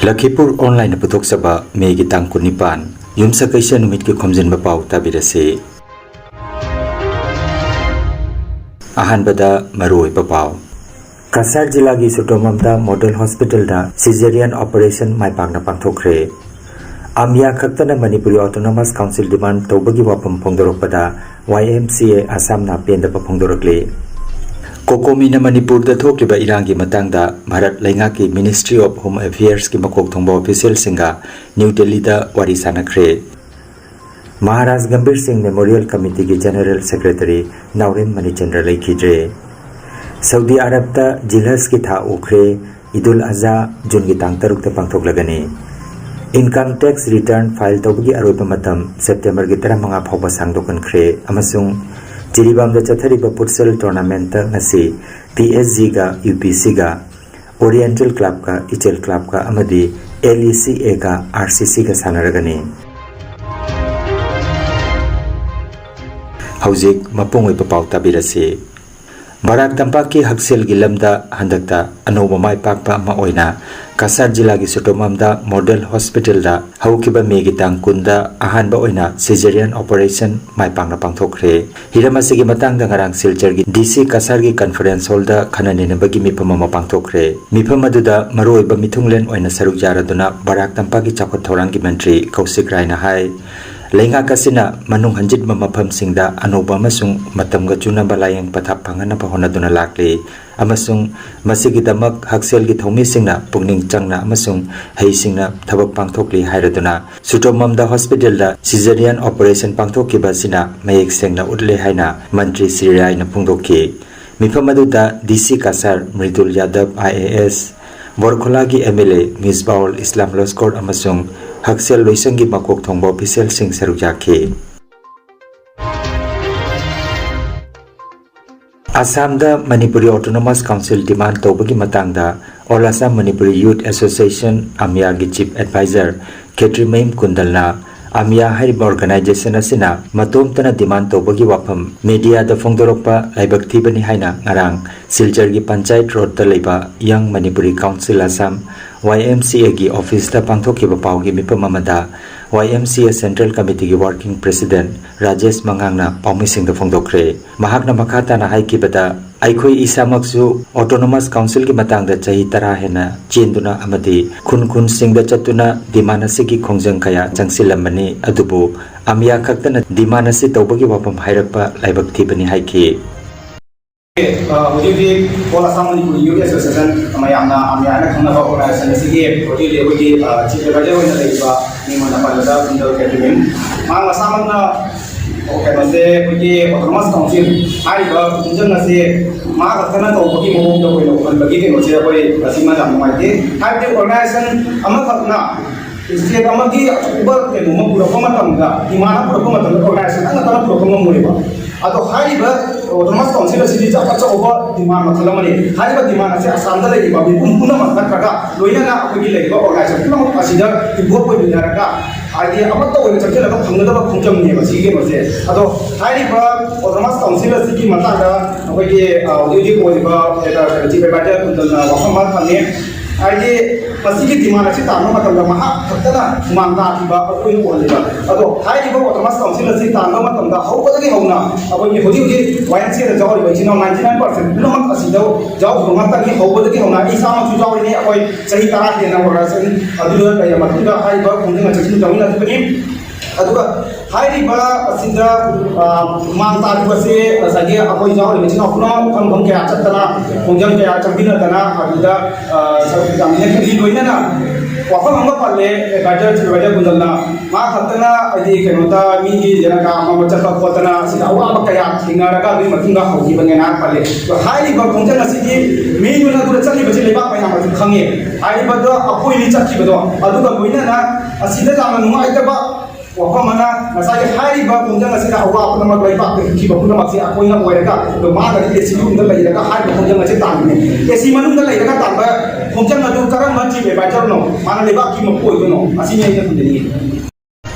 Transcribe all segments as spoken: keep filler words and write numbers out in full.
ꯂꯈꯤꯄꯨꯔ ꯑꯣꯟꯂꯥꯏꯟꯅ ꯄꯨꯊꯣꯛꯆꯕ ꯃꯦꯒꯤ ꯇꯥꯡ ꯀꯨꯟꯅꯤꯄꯥꯟ, ꯌꯨꯝꯁꯀꯩꯁ ꯅꯨꯃꯤꯠꯀꯤ ꯈꯣꯝꯖꯤꯟꯕ ꯄꯥꯎ ꯇꯥꯕꯤꯔꯁꯤ꯫ ꯑꯍꯥꯟꯕꯗ ꯃꯔꯨꯑꯣꯏꯕ ꯄꯥꯎ꯫ ꯀꯁꯥꯔ ꯖꯤꯂꯥꯒꯤ ꯁꯨꯇꯣꯃꯝꯗ ꯃꯣꯗꯦꯜ ꯍꯣꯁꯄꯤꯇꯥꯜꯗ cesarean operation ꯃꯥꯏ ꯄꯥꯛꯅ ꯄꯥꯡꯊꯣꯛꯈ꯭ꯔꯦ꯫ ꯑꯝꯌꯥ ꯈꯛꯇꯅ ꯃꯅꯤꯄꯨꯔꯤ Autonomous Council demand ꯇꯧꯕꯒꯤ ꯋꯥꯐꯝ ꯐꯣꯡꯗꯣꯔꯛꯄꯗ Y M C A ꯑꯁꯥꯝꯅ ꯄꯦꯟꯗꯕ ꯐꯣꯡꯗꯣꯔꯛꯂꯤ꯫ ꯀꯣꯀꯣꯃꯤꯅ ꯃꯅꯤꯄꯨꯔꯗ ꯊꯣꯛꯂꯤꯕ ꯏꯔꯥꯡꯒꯤ ꯃꯇꯥꯡꯗ ꯚꯥꯔꯠ ꯂꯩꯉꯥꯛꯀꯤ Ministry of Home Affairsꯀꯤ ꯃꯀꯣꯛ ꯊꯣꯡꯕ ꯑꯣꯐꯤꯁꯤꯌꯦꯜꯁꯤꯡꯒ ꯅ꯭ꯌꯨ ꯗꯦꯜꯂꯤꯗ ꯋꯥꯔꯤ ꯁꯥꯟꯅꯈ꯭ꯔꯦ꯫ ꯃꯍꯥꯔꯥꯖ ꯒꯝꯚꯤꯔ ꯁꯤꯡ ꯃꯦꯃꯣꯔꯤꯌꯦꯜ ꯀꯃꯤꯇꯤꯒꯤ ꯖꯦꯅꯦꯔꯦꯜ ꯁꯦꯀ꯭ꯔꯦꯇꯔꯤ ꯅꯥꯎꯔꯦꯝ ꯃꯅꯤꯆꯟꯗ꯭ꯔ ꯂꯩꯈꯤꯗ꯭ꯔꯦ꯫ ꯁꯧꯗꯤ ꯑꯔꯕꯇ ꯖꯤꯜꯍꯖꯀꯤ ꯊꯥ ꯎꯈ꯭ꯔꯦ꯫ ꯏꯗꯨꯜ ꯑꯖꯥ ꯖꯨꯟꯒꯤ ꯇꯥꯡ ꯇꯔꯨꯛꯇ ꯄꯥꯡꯊꯣꯛꯂꯒꯅꯤ꯫ Income tax return file ꯇꯧꯕꯒꯤ ꯑꯔꯣꯏꯕ ꯃꯇꯝ ꯁꯦꯞꯇꯦꯝꯕꯔꯒꯤ ꯇꯔꯥꯃꯉꯥ ꯐꯥꯎꯕ ꯁꯥꯡꯗꯣꯛꯍꯟꯈ꯭ꯔꯦ ꯑꯃꯁꯨꯡ ꯖꯤꯔꯤꯕꯥꯝꯗ ꯆꯠꯊꯔꯤꯕ ꯐꯨꯠꯁꯦꯜ ꯇꯣꯔꯅꯥꯃꯦꯟꯠꯇ ꯉꯁꯤ P S Gꯒ U P Cꯒ, Oriental Clubꯀ, ꯏꯆꯦꯜ Clubꯀ ꯑꯃꯗꯤ L E C Aꯒ R C Cꯒ ꯁꯥꯟꯅꯔꯒꯅꯤ꯫ ꯍꯧꯖꯤꯛ ꯃꯄꯨꯡ ꯑꯣꯏꯕ ꯄꯥꯎ ꯇꯥꯕꯤꯔꯁꯤ꯫ ꯕꯔꯥꯛ ꯇꯝꯄꯥꯛꯀꯤ ꯍꯛꯁꯦꯜꯒꯤ ꯂꯝꯗ ꯍꯟꯗꯛꯇ ꯑꯅꯧꯕ ꯃꯥꯏ ꯄꯥꯛꯄ ꯑꯃ ꯑꯣꯏꯅ ꯀꯁꯥꯔ ꯖꯤꯂꯥꯒꯤ ꯁꯨꯇꯣꯃꯝꯗ ꯃꯣꯗꯦꯜ ꯍꯣꯁꯄꯤꯇꯥꯜꯗ ꯍꯧꯈꯤꯕ ꯃꯦꯒꯤ ꯇꯥꯡ ꯀꯨꯟꯗ ꯑꯍꯥꯟꯕ ꯑꯣꯏꯅ cesarean operation ꯃꯥꯏ ꯄꯥꯛꯅ ꯄꯥꯡꯊꯣꯛꯈ꯭ꯔꯦ꯫ ꯍꯤꯔꯝ ꯑꯁꯤꯒꯤ ꯃꯇꯥꯡꯗ ꯉꯔꯥꯡ ꯁꯤꯜꯆꯔꯒꯤ D C ꯀꯁꯥꯔꯒꯤ conference hallꯗ ꯈꯟꯅ ꯅꯩꯅꯕꯒꯤ ꯃꯤꯐꯝ ꯑꯃ ꯄꯥꯡꯊꯣꯛꯈ꯭ꯔꯦ꯫ ꯃꯤꯐꯝ ꯑꯗꯨꯗ ꯃꯔꯨꯑꯣꯏꯕ ꯃꯤꯊꯨꯡꯂꯦꯟ ꯑꯣꯏꯅ ꯁꯔꯨꯛ ꯌꯥꯔꯗꯨꯅ ꯕꯔꯥꯛ ꯇꯝꯄꯥꯛꯀꯤ ꯆꯥꯎꯈꯠ ꯊꯧꯔꯥꯡꯒꯤ ꯃꯟꯇ꯭ꯔꯤ ꯀꯧꯁꯤꯛ ꯔꯥꯏꯅ ꯍꯥꯏ, ꯂꯩꯉꯥꯛ ꯑꯁꯤꯅ ꯃꯅꯨꯡ ꯍꯟꯖꯤꯟꯕ ꯃꯐꯝꯁꯤꯡꯗ ꯑꯅꯧꯕ ꯑꯃꯁꯨꯡ ꯃꯇꯝꯒ ꯆꯨꯅꯕ ꯂꯥꯌꯦꯡ ꯄꯊꯥꯞ ꯐꯪꯍꯟꯅꯕ ꯍꯣꯠꯅꯗꯨꯅ ꯂꯥꯛꯂꯤ ꯑꯃꯁꯨꯡ ꯃꯁꯤꯒꯤꯗꯃꯛ ꯍꯛꯁꯦꯜꯒꯤ ꯊꯧꯃꯤꯁꯤꯡꯅ ꯄꯨꯛꯅꯤꯡ ꯆꯪꯅ ꯑꯃꯁꯨꯡ ꯍꯩꯁꯤꯡꯅ ꯊꯕꯛ ꯄꯥꯡꯊꯣꯛꯂꯤ ꯍꯥꯏꯔꯗꯨꯅ ꯁꯨꯇꯣꯃꯝꯗ ꯍꯣꯁꯄꯤꯇꯥꯜꯗ cesarean operation ꯄꯥꯡꯊꯣꯛꯈꯤꯕ ꯑꯁꯤꯅ ꯃꯌꯦꯛ ꯁꯦꯡꯅ ꯎꯠꯂꯦ ꯍꯥꯏꯅ ꯃꯟꯇ꯭ꯔꯤ ꯁ꯭ꯔꯤ ꯔꯥꯏꯅ ꯐꯣꯡꯗꯣꯛꯈꯤ꯫ ꯃꯤꯐꯝ ꯑꯗꯨꯗ D C ꯀꯁꯥꯔ ꯃ꯭ꯔꯤꯗꯨꯜ ꯌꯥꯗꯕ I A S, ꯕꯣꯔꯈꯣꯂꯥꯒꯤ M L A ꯃꯤꯁꯕꯥꯎꯜ ꯏꯁꯂꯥꯝ ꯂꯣꯁꯀꯣꯔ ꯑꯃꯁꯨꯡ ꯍꯛꯁꯦꯜ ꯂꯣꯏꯁꯪꯒꯤ ꯃꯀꯣꯛ ꯊꯣꯡꯕ ꯑꯣꯐꯤꯁꯤꯌꯦꯜꯁꯤꯡ ꯁꯔꯨꯛ ꯌꯥꯈꯤ꯫ ꯑꯁꯥꯝꯗ ꯃꯅꯤꯄꯨꯔꯤ Autonomous Council demand ꯇꯧꯕꯒꯤ ꯃꯇꯥꯡꯗ All Assam Manipuri Youth Association, ꯑꯃꯌꯥꯒꯤ Chief Advisor ꯈꯦꯇ꯭ꯔꯤꯃꯌꯨꯝ ꯀꯨꯟꯗꯜꯅ ꯑꯃꯤꯌꯥ ꯍꯥꯏꯔꯤꯕ ꯑꯣꯔꯒꯅꯥꯏꯖꯦꯁꯟ ꯑꯁꯤꯅ ꯃꯇꯣꯝꯇꯅ ꯗꯤꯃꯥꯟ ꯇꯧꯕꯒꯤ ꯋꯥꯐꯝ ꯃꯤꯗꯤꯌꯥꯗ ꯐꯣꯡꯗꯣꯔꯛꯄ ꯂꯥꯏꯕꯛ ꯊꯤꯕꯅꯤ ꯍꯥꯏꯅ ꯉꯔꯥꯡ ꯁꯤꯜꯆꯔꯒꯤ ꯄꯟꯆꯥꯌꯠ ꯔꯣꯗꯇ ꯂꯩꯕ ꯌꯪ Manipuri council Assam, Y M ꯁꯤ ꯑꯦꯒꯤ ꯑꯣꯐꯤꯁꯇ ꯄꯥꯡꯊꯣꯛꯈꯤꯕ ꯄꯥꯎꯒꯤ ꯃꯤꯐꯝ ꯑꯃꯗ ꯋꯥꯏ M C A central ꯀꯃꯤꯇꯤꯒꯤ working president Rajesh ꯃꯉꯥꯡꯅ ꯄꯥꯎꯃꯤꯁꯤꯡꯗ ꯐꯣꯡꯗꯣꯛꯈ꯭ꯔꯦ꯫ ꯃꯍꯥꯛꯅ ꯃꯈꯥ ꯇꯥꯅ ꯍꯥꯏꯈꯤꯕꯗ, ꯑꯩꯈꯣꯏ ꯏꯁꯥꯃꯛꯁꯨ ꯑꯣꯇꯣꯅꯣꯃꯁ ꯀꯥꯎꯟꯁꯤꯜꯒꯤ ꯃꯇꯥꯡꯗ ꯆꯍꯤ ꯇꯔꯥ ꯍꯦꯟꯅ ꯆꯦꯟꯗꯨꯅ ꯑꯃꯗꯤ ꯈꯨꯟ ꯈꯨꯟꯁꯤꯡꯗ ꯆꯠꯇꯨꯅ ꯗꯤꯃꯥꯟ ꯑꯁꯤꯒꯤ ꯈꯣꯡꯖꯪ ꯀꯌꯥ ꯆꯪꯁꯤꯜꯂꯝꯕꯅꯤ, ꯑꯗꯨꯕꯨ ꯑꯃꯤꯌꯥ ꯈꯛꯇꯅ ꯗꯤꯃꯥꯟ ꯑꯁꯤ ꯇꯧꯕꯒꯤ ꯋꯥꯐꯝ ꯍꯥꯏꯔꯛꯄ ꯂꯥꯏꯕꯛ ꯊꯤꯕꯅꯤ ꯍꯥꯏꯈꯤ꯫ ꯑ, ꯍꯧꯖꯤꯛ ꯍꯧꯖꯤꯛ All Assam Manipuri Youth Association, ꯃꯌꯥꯝꯅ ꯑꯃꯤꯌꯥ ꯍꯥꯏꯅ ꯈꯪꯅꯕ ꯑꯣꯔꯒꯅꯥꯏꯖꯦꯁꯟ ꯑꯁꯤꯒꯤ ꯍꯧꯖꯤꯛ ꯍꯧꯖꯤꯛ ꯑꯩꯈꯣꯏꯒꯤ, ꯑ, ꯆꯤꯐ ꯑꯦꯗꯚꯥꯏꯖꯔ ꯑꯣꯏꯅ ꯂꯩꯔꯤꯕ ꯃꯤꯡ ꯑꯣꯏꯅ ꯄꯜꯂꯕꯗ ꯀꯨꯟꯗꯜ ꯀꯦꯇ꯭ꯔꯤꯟ, ꯃꯍꯥꯛ ꯃꯁꯥꯃꯛꯅ ꯀꯩꯅꯣꯁꯦ, ꯑꯩꯈꯣꯏꯒꯤ ꯑꯣꯇꯣꯅꯣꯃꯁ ꯀꯥꯎꯟꯁꯤꯜ ꯍꯥꯏꯔꯤꯕ ꯈꯣꯡꯖꯪ ꯑꯁꯤ ꯃꯥ ꯈꯛꯇꯅ ꯇꯧꯕꯒꯤ ꯃꯑꯣꯡꯗ ꯑꯣꯏꯅ ꯎꯍꯟꯕꯒꯤ ꯀꯩꯅꯣꯁꯦ ꯑꯩꯈꯣꯏ ꯃꯁꯤꯃ ꯌꯥꯝ ꯅꯨꯡꯉꯥꯏꯇꯦ꯫ ꯍꯥꯏꯕꯗꯤ ꯑꯣꯔꯒꯅꯥꯏꯖꯦꯁꯟ ꯑꯃꯈꯛꯅ ꯁ꯭ꯇꯦꯠ ꯑꯃꯒꯤ ꯑꯆꯧꯕ ꯀꯩꯅꯣꯝꯃ ꯄꯨꯔꯛꯄ ꯃꯇꯝꯗ, ꯗꯤꯃꯥꯟ ꯑꯃ ꯄꯨꯔꯛꯄ ꯃꯇꯝꯗ ꯑꯣꯔꯒꯅꯥꯏꯖꯦꯁꯟ ꯑꯃꯈꯛꯇꯅ ꯄꯨꯔꯛꯄ ꯉꯝꯃꯣꯏꯕ꯫ ꯑꯗꯣ ꯍꯥꯏꯔꯤꯕ ꯑꯣꯇꯣꯅꯣꯃꯁ ꯀꯥꯎꯟꯁꯤꯜ ꯑꯁꯤꯗꯤ ꯆꯥꯎꯈꯠ ꯑꯆꯧꯕ ꯗꯤꯃꯥꯟ ꯃꯈꯜ ꯑꯃꯅꯤ꯫ ꯍꯥꯏꯔꯤꯕ ꯗꯤꯃꯥꯟ ꯑꯁꯤ ꯑꯁꯥꯝꯗ ꯂꯩꯔꯤꯕ ꯃꯤꯄꯨꯝ ꯄꯨꯝꯅꯃꯛ ꯅꯠꯇ꯭ꯔꯒ ꯂꯣꯏꯅꯅ ꯑꯩꯈꯣꯏꯒꯤ ꯂꯩꯔꯤꯕ ꯑꯣꯔꯒꯅꯥꯏꯖꯦꯁꯟ ꯄꯨꯝꯅꯃꯛ ꯑꯁꯤꯗ ꯏꯟꯚꯣꯜꯕ ꯑꯣꯏꯃꯤꯟꯅꯔꯒ ꯍꯥꯏꯗꯤ ꯑꯃꯠꯇ ꯑꯣꯏꯅ ꯆꯪꯁꯤꯜꯂꯒ ꯐꯪꯒꯗꯕ ꯈꯣꯡꯖꯪꯅꯦꯕ ꯁꯤꯒꯤ ꯀꯩꯅꯣꯁꯦ꯫ ꯑꯗꯣ ꯍꯥꯏꯔꯤꯕ ꯑꯣꯇꯣꯅꯣꯃꯁ ꯀꯥꯎꯟꯁꯤꯜ ꯑꯁꯤꯒꯤ ꯃꯇꯥꯡꯗ ꯑꯩꯈꯣꯏꯒꯤ, ꯑ, ꯍꯧꯖꯤꯛ ꯍꯧꯖꯤꯛ ꯑꯣꯏꯔꯤꯕ, ꯑ, ꯆꯤꯐ ꯑꯦꯗꯚꯥꯏꯖꯔ ꯀꯨꯟꯗꯜꯅ ꯋꯥꯐꯝ ꯑꯃ ꯊꯝꯃꯤ꯫ ꯍꯥꯏꯗꯤ ꯃꯁꯤꯒꯤ ꯗꯤꯃꯥꯟ ꯑꯁꯤ ꯇꯥꯟꯕ ꯃꯇꯝꯗ ꯃꯍꯥꯛ ꯈꯛꯇꯅ ꯍꯨꯃꯥꯡ ꯇꯥꯈꯤꯕ ꯑꯩꯈꯣꯏꯅ ꯎꯍꯜꯂꯤꯕ꯫ ꯑꯗꯣ ꯍꯥꯏꯔꯤꯕ ꯑꯣꯇꯣꯅꯣꯃꯁ ꯀꯥꯎꯟꯁꯤꯜ ꯑꯁꯤ ꯇꯥꯟꯕ ꯃꯇꯝꯗ ꯍꯧꯕꯗꯒꯤ ꯍꯧꯅ ꯑꯩꯈꯣꯏꯒꯤ ꯍꯧꯖꯤꯛ ꯍꯧꯖꯤꯛ ꯋꯥꯏ ꯑꯦꯝ ꯁꯤ ꯑꯦꯗ ꯌꯥꯎꯔꯤꯕ ꯏꯆꯤꯟ ꯏꯅꯥꯎ ninety nine percent ꯄꯨꯝꯅꯃꯛ ꯑꯁꯤꯗ ꯌꯥꯎꯈꯤꯕ ꯉꯥꯛꯇꯅꯤ꯫ ꯍꯧꯕꯗꯒꯤ ꯍꯧꯅ ꯑꯩ ꯏꯁꯥꯃꯛꯁꯨ ꯌꯥꯎꯔꯤꯅꯤ꯫ ꯑꯩꯈꯣꯏ ꯆꯍꯤ ꯇꯔꯥ ꯍꯦꯟꯅ ꯑꯣꯔꯒꯅꯥꯏꯖꯦꯁꯟ ꯑꯗꯨꯗ ꯂꯩꯔꯕ ꯃꯇꯨꯡꯗ ꯍꯥꯏꯔꯤꯕ ꯈꯣꯡꯖꯪ ꯑꯁꯤ ꯁꯨꯝ ꯌꯥꯎꯃꯤꯟꯅꯈꯤꯕꯅꯤ꯫ ꯑꯗꯨꯒ ꯍꯥꯏꯔꯤꯕ ꯑꯁꯤꯗ, ꯑ, ꯍꯨꯃꯥꯡ ꯇꯥꯔꯤꯕꯁꯦ ꯉꯁꯥꯏꯒꯤ ꯑꯩꯈꯣꯏ ꯌꯥꯎꯔꯤꯕ ꯏꯆꯤꯟ ꯏꯅꯥꯎ ꯄꯨꯝꯅꯃꯛ ꯃꯐꯝ ꯃꯐꯝ ꯀꯌꯥ ꯆꯠꯇꯅ, ꯈꯣꯡꯖꯪ ꯀꯌꯥ ꯆꯪꯃꯤꯟꯅꯗꯅ ꯑꯗꯨꯗ, ꯑ, ꯁꯔꯨꯛ ꯌꯥꯃꯤꯟꯅꯈꯤꯕꯅꯤ꯫ ꯂꯣꯏꯅꯅ ꯋꯥꯐꯝ ꯑꯃ ꯄꯜꯂꯦ, ꯑꯦꯗꯚꯥꯏꯖꯔ, ꯆꯤꯐ ꯑꯦꯗꯚꯥꯏꯖꯔ ꯀꯨꯟꯗꯜꯅ꯫ ꯃꯥ ꯈꯛꯇꯅ ꯍꯥꯏꯗꯤ ꯀꯩꯅꯣꯗ ꯃꯤꯒꯤ ꯖꯅꯒꯥ ꯑꯃ ꯆꯠꯄ ꯈꯣꯠꯇꯅ ꯑꯁꯤꯗ ꯑꯋꯥꯕ ꯀꯌꯥ ꯊꯦꯡꯅꯔꯒ ꯑꯗꯨꯒꯤ ꯃꯇꯨꯡꯗ ꯍꯧꯈꯤꯕꯅꯦꯅ ꯄꯜꯂꯦ꯫ ꯑꯗꯣ ꯍꯥꯏꯔꯤꯕ ꯈꯣꯡꯖꯪ ꯑꯁꯤꯒꯤ ꯃꯤꯗꯨꯅ ꯑꯗꯨꯗ ꯆꯠꯂꯤꯕꯁꯤ ꯂꯩꯕꯥꯛ ꯃꯌꯥꯝ ꯑꯗꯨ ꯈꯪꯉꯦ꯫ ꯍꯥꯏꯔꯤꯕꯗꯣ ꯑꯩꯈꯣꯏꯅꯤ ꯆꯠꯈꯤꯕꯗꯣ, ꯑꯗꯨꯒ ꯂꯣꯏꯅꯅ ꯑꯁꯤꯗ ꯌꯥꯝꯅ ꯅꯨꯡꯉꯥꯏꯇꯕ ꯋꯥꯐꯝ ꯑꯃꯅ, ꯉꯁꯥꯏꯒꯤ ꯍꯥꯏꯔꯤꯕ ꯈꯣꯡꯖꯪ ꯑꯁꯤꯗ ꯑꯋꯥ ꯄꯨꯝꯅꯃꯛ ꯂꯩꯕꯥꯛꯇ ꯍꯤꯡꯈꯤꯕ ꯄꯨꯝꯅꯃꯛꯁꯦ ꯑꯩꯈꯣꯏꯅ ꯑꯣꯏꯔꯒ, ꯑꯗꯣ ꯃꯥꯅꯗꯤ ꯑꯦ ꯁꯤ ꯔꯨꯝꯗ ꯂꯩꯔꯒ ꯍꯥꯏꯔꯤꯕ ꯈꯣꯡꯖꯪ ꯑꯁꯤ ꯇꯥꯟꯕꯅꯦ꯫ ꯑꯦ ꯁꯤ ꯃꯅꯨꯡꯗ ꯂꯩꯔꯒ ꯇꯥꯟꯕ ꯈꯣꯡꯖꯪ ꯑꯗꯨ ꯀꯔꯝꯕ ꯆꯤꯐ ꯑꯦꯗꯚꯥꯏꯖꯔꯅꯣ? ꯃꯥꯅ ꯂꯩꯕꯥꯛꯀꯤ ꯃꯄꯨ ꯑꯣꯏꯗꯣꯏꯅꯣ? ꯑꯁꯤꯅꯤ ꯑꯩꯅ ꯊꯝꯖꯅꯤꯡꯉꯤ꯫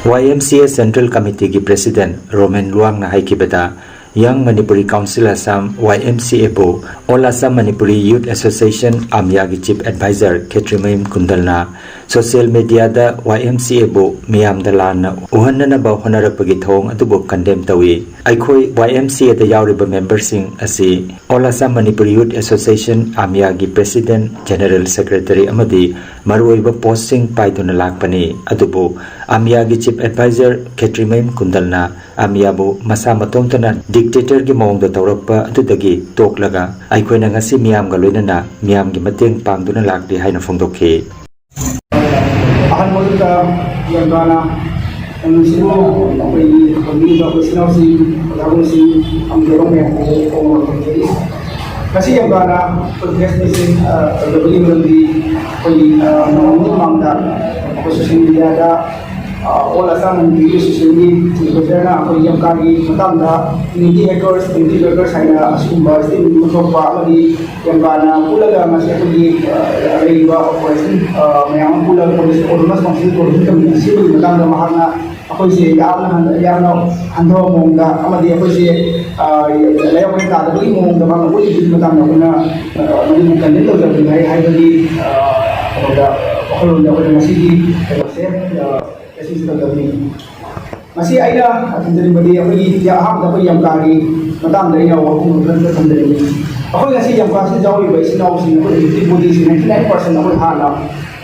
Y M C A central ꯀꯃꯤꯇꯤꯒꯤ ꯄ꯭ꯔꯦꯁꯤꯗꯦꯟꯠ ꯔꯣꯃꯦꯟ ꯂꯨꯋꯥꯡꯅ ꯍꯥꯏꯈꯤꯕꯗ, ꯌꯪ Manipuri council Assam, Y M C ꯑꯦꯕꯨ all Assam Manipuri youth association, ꯑꯥꯃꯌꯥꯒꯤ ꯆꯤꯐ ꯑꯦꯗꯚꯥꯏꯖꯔ ꯈꯦꯇ꯭ꯔꯤꯃꯌꯨꯝ ꯀꯨꯟꯗꯜꯅ ꯁꯣꯁꯤꯌꯦꯜ ꯃꯤꯗꯤꯌꯥꯗ ꯋꯥꯏ ꯑꯦꯝ ꯁꯤ ꯑꯦꯕꯨ ꯃꯤꯌꯥꯝꯗ ꯂꯥꯟꯅ ꯎꯍꯟꯅꯅꯕ ꯍꯣꯠꯅꯔꯛꯄꯒꯤ ꯊꯧꯑꯣꯡ ꯑꯗꯨꯕꯨ ꯀꯟꯗꯦꯝ ꯇꯧꯏ꯫ ꯑꯩꯈꯣꯏ ꯋꯥꯏ ꯑꯦꯝ ꯁꯤ ꯑꯦꯗ ꯌꯥꯎꯔꯤꯕ ꯃꯦꯝꯕꯔꯁꯤꯡ ꯑꯁꯤ all Assam Manipuri youth association, ꯑꯥꯃꯌꯥꯒꯤ ꯄ꯭ꯔꯦꯁꯤꯗꯦꯟꯠ, ꯖꯦꯅꯔꯦꯜ ꯁꯦꯀ꯭ꯔꯦꯇꯔꯤ ꯑꯃꯗꯤ ꯃꯔꯨꯑꯣꯏꯕ ꯄꯣꯁꯁꯤꯡ ꯄꯥꯏꯗꯨꯅ ꯂꯥꯛꯄꯅꯤ꯫ ꯑꯗꯨꯕꯨ ꯑꯥꯃꯌꯥꯒꯤ ꯆꯤꯐ ꯑꯦꯗꯚꯥꯏꯖꯔ ꯈꯦꯇ꯭ꯔꯤꯃꯌꯨꯝ ꯀꯨꯟꯗꯜꯅ ꯑꯥꯃꯌꯥꯕꯨ ꯃꯁꯥ ꯃꯇꯣꯝꯇꯅ ꯗꯤꯛꯇꯦꯇꯔꯒꯤ ꯃꯑꯣꯡꯗ ꯇꯧꯔꯛꯄ ꯑꯗꯨꯗꯒꯤ ꯇꯣꯛꯂꯒ ꯑꯩꯈꯣꯏꯅ ꯉꯁꯤ ꯃꯤꯌꯥꯝꯒ ꯂꯣꯏꯅꯅ ꯃꯤꯌꯥꯝꯒꯤ ꯃꯇꯦꯡ ꯄꯥꯡꯗꯨꯅ ꯂꯥꯛꯂꯤ ꯍꯥꯏꯅ ꯐꯣꯡꯗꯣꯛꯈꯤ꯫ ꯑꯍꯥꯟꯕꯗ ꯌꯥꯝꯕꯥꯅ ꯅꯨꯡꯁꯤꯕꯨ ꯑꯩꯈꯣꯏꯒꯤ ꯈꯨꯟꯒꯤ ꯏꯆꯤꯜ ꯏꯅꯥꯎꯁꯤꯡ, ꯑꯣꯖꯥꯒꯨꯝꯁꯤꯡ, ꯑꯃꯗꯤ ꯃꯌꯥꯝꯕꯨ ꯈꯣꯡ ꯊꯝꯖꯔꯤ꯫ ꯉꯁꯤ ꯌꯥꯝꯕꯥꯅ ꯑꯩꯈꯣꯏ ꯄ꯭ꯔꯦꯁ ꯃꯤꯠꯁꯦ, ꯑ, ꯇꯧꯖꯕꯒꯤ ꯃꯔꯝꯗꯤ ꯑꯩꯈꯣꯏꯒꯤ, ꯑ, ꯃꯃꯥꯡ ꯃꯃꯥꯡꯗ ꯑꯩꯈꯣꯏ ꯁꯣꯁꯤꯌꯦꯜ ꯃꯤꯗꯤꯌꯥꯗ, ꯑ, ꯑꯣꯜ ꯑꯁꯥꯝ ꯃꯅꯤꯄꯨꯔꯤ ꯑꯦꯁꯣꯁꯤꯌꯦꯁꯟꯒꯤ ꯆꯤꯐ ꯑꯣꯐꯤꯁꯥꯔꯅ ꯑꯩꯈꯣꯏ ꯌꯥꯝꯕꯥꯒꯤ ꯃꯇꯥꯡꯗ ꯑꯦꯟꯇꯤ ꯍꯦꯀꯔꯁ, ꯑꯦꯟꯇꯤ ꯍꯦꯀꯔꯁ ꯍꯥꯏꯅ ꯑꯁꯤꯒꯨꯝꯕ ꯁ꯭ꯇꯦꯠꯃꯦꯟ ꯑꯃ ꯊꯣꯛꯄ ꯑꯃꯗꯤ ꯌꯥꯝꯕꯥꯅ ꯄꯨꯜꯂꯒ ꯉꯁꯤ ꯑꯩꯈꯣꯏꯒꯤ, ꯑ, ꯂꯩꯔꯤꯕ ꯑꯣꯄꯣꯖꯤꯁꯟ, ꯑ, ꯃꯌꯥꯝ ꯑꯃ ꯄꯨꯜꯂꯒ ꯄꯨꯂꯤꯁ ꯑꯣꯇꯣꯅꯣꯃꯁ ꯀꯥꯎꯟꯁꯤꯜ ꯄ꯭ꯔꯣꯕꯤꯖꯟ ꯀꯃꯤꯇꯤ ꯁꯦꯝꯕꯒꯤ ꯃꯇꯥꯡꯗ ꯃꯍꯥꯛꯅ ꯑꯩꯈꯣꯏꯁꯦ ꯌꯥꯝꯅ ꯍꯟ-, ꯌꯥꯝꯅ ꯍꯟꯊꯕ ꯃꯑꯣꯡꯗ ꯑꯃꯗꯤ ꯑꯩꯈꯣꯏꯁꯦ, ꯑ, ꯂꯥꯏꯌꯥꯎ ꯇꯥꯗꯕꯒꯤ ꯃꯑꯣꯡꯗ ꯃꯍꯥꯛꯅ ꯎꯠꯂꯤꯕꯒꯤ ꯃꯇꯥꯡꯗ ꯑꯩꯈꯣꯏꯅ, ꯑ, ꯃꯗꯨꯕꯨ ꯀꯟꯗꯦꯝ ꯇꯧꯖꯕꯅꯤ ꯍꯥꯏ-, ꯍꯥꯏꯕꯒꯤ, ꯑ, ꯀꯩꯅꯣꯗ ꯋꯥꯈꯜꯂꯣꯟꯗ ꯑꯩꯈꯣꯏꯅ ꯉꯁꯤꯒꯤ ꯀꯩꯅꯣꯁꯦ, ꯑ, ꯉꯁꯤꯁꯦ ꯇꯧꯖꯕꯅꯤ꯫ ꯃꯁꯤ ꯑꯩꯅ ꯊꯝꯖꯅꯤꯡꯕꯗꯤ ꯑꯩꯈꯣꯏꯒꯤ ꯑꯍꯥꯟꯕꯗ ꯑꯩꯈꯣꯏ ꯌꯥꯝꯀꯥꯒꯤ ꯃꯇꯥꯡꯗ ꯑꯩꯅ ꯋꯥꯐꯝ ꯈꯔ ꯊꯝꯖꯅꯤꯡꯉꯤ꯫ ꯑꯩꯈꯣꯏ ꯉꯁꯤ ꯌꯥꯝꯀꯥꯁꯤꯗ ꯌꯥꯎꯔꯤꯕ ꯏꯆꯤꯜ ꯏꯅꯥꯎꯁꯤꯡ, ꯑꯩꯈꯣꯏ ꯍꯧꯖꯤꯛꯇꯤ ꯕꯣꯗꯤꯁꯤ ꯅꯥꯏꯟꯇꯤ ꯅꯥꯏꯟ ꯄꯥꯔꯁꯦꯟ ꯑꯩꯈꯣꯏ ꯍꯥꯟꯅ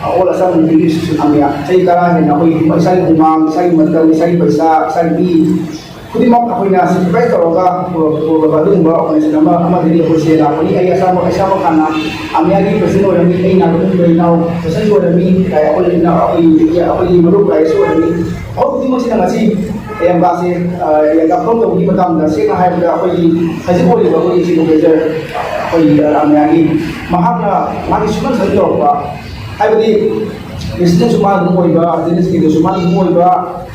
ꯑꯣꯜ ꯑꯁꯥꯝ ꯃꯅꯤꯄꯨꯔꯤ ꯏꯟꯁꯇꯤꯇ꯭ꯌꯨꯁꯟ ꯊꯝꯃꯤ꯫ ꯆꯍꯤ ꯇꯔꯥ ꯍꯦꯟꯅ ꯑꯩꯈꯣꯏ ꯏꯁꯥꯒꯤ ꯍꯨꯃꯥꯡ, ꯏꯁꯥꯒꯤ ꯃꯇꯝ, ꯏꯁꯥꯒꯤ ꯄꯩꯁꯥ, ꯏꯁꯥꯒꯤ ꯃꯤ ꯈꯨꯗꯤꯡꯃꯛ ꯑꯩꯈꯣꯏꯅ ꯁꯦꯀ꯭ꯔꯤꯐꯥꯏꯁ ꯇꯧꯔꯒ ꯄꯨꯔ-, ꯄꯨꯔꯕ ꯑꯗꯨꯒꯨꯝꯕ ꯑꯣꯔꯒꯅꯥꯏꯖꯦꯁꯟ ꯑꯃ, ꯑꯃꯗꯒꯤ ꯑꯩꯈꯣꯏ ꯁꯦꯜ ꯂꯥꯛꯄꯅꯤ꯫ ꯑꯩ ꯏꯁꯥꯃꯛ, ꯏꯁꯥꯃꯛ ꯍꯥꯟꯅ ꯑꯥꯃꯌꯥꯒꯤ ꯄ꯭ꯔꯁꯤꯗꯦꯟ ꯑꯣꯏꯔꯝꯃꯤ, ꯑꯩ ꯅꯥꯒꯥꯂꯦꯟꯗ ꯏꯅꯥꯎ ꯄ꯭ꯔꯁꯤꯗꯦꯟ ꯑꯣꯏꯔꯝꯃꯤ, ꯑꯩꯈꯣꯏ ꯏꯅꯥꯎ-, ꯑꯩꯈꯣꯏꯒꯤ, ꯑꯩꯈꯣꯏꯒꯤ ꯃꯔꯨꯞ ꯔꯥꯖꯦꯁ ꯑꯣꯏꯔꯝꯃꯤ꯫ ꯃꯈꯣꯏ ꯈꯨꯗꯤꯡꯃꯛꯁꯤꯅ ꯉꯁꯤ ꯌꯥꯝꯕꯥꯁꯦ, ꯑ, ꯌꯥꯝꯕꯥ ꯐꯣꯔꯝ ꯇꯧꯕꯒꯤ ꯃꯇꯥꯡꯗ ꯁꯦꯡꯅ ꯍꯥꯏꯔꯕꯗ ꯑꯩꯈꯣꯏꯒꯤ ꯍꯧꯖꯤꯛ ꯑꯣꯏꯔꯤꯕ ꯑꯩꯈꯣꯏꯒꯤ ꯆꯤꯐ ꯑꯣꯐꯤꯁꯥꯔ, ꯑꯩꯈꯣꯏꯒꯤ, ꯑ, ꯑꯥꯃꯌꯥꯒꯤ ꯃꯍꯥꯛꯅ ꯃꯥꯒꯤ ꯁꯨꯃꯟ ꯁꯨꯃꯟ ꯇꯧꯔꯛꯄ, ꯍꯥꯏꯕꯗꯤ ꯄ꯭ꯔꯁꯤꯗꯦꯟꯁꯨ ꯃꯥ ꯑꯗꯨꯝ ꯑꯣꯏꯕ, ꯖꯦꯅꯔꯦꯜ ꯁꯦꯀ꯭ꯔꯦꯇꯔꯤꯁꯨ ꯃꯥ ꯑꯗꯨꯝ ꯑꯣꯏꯕ,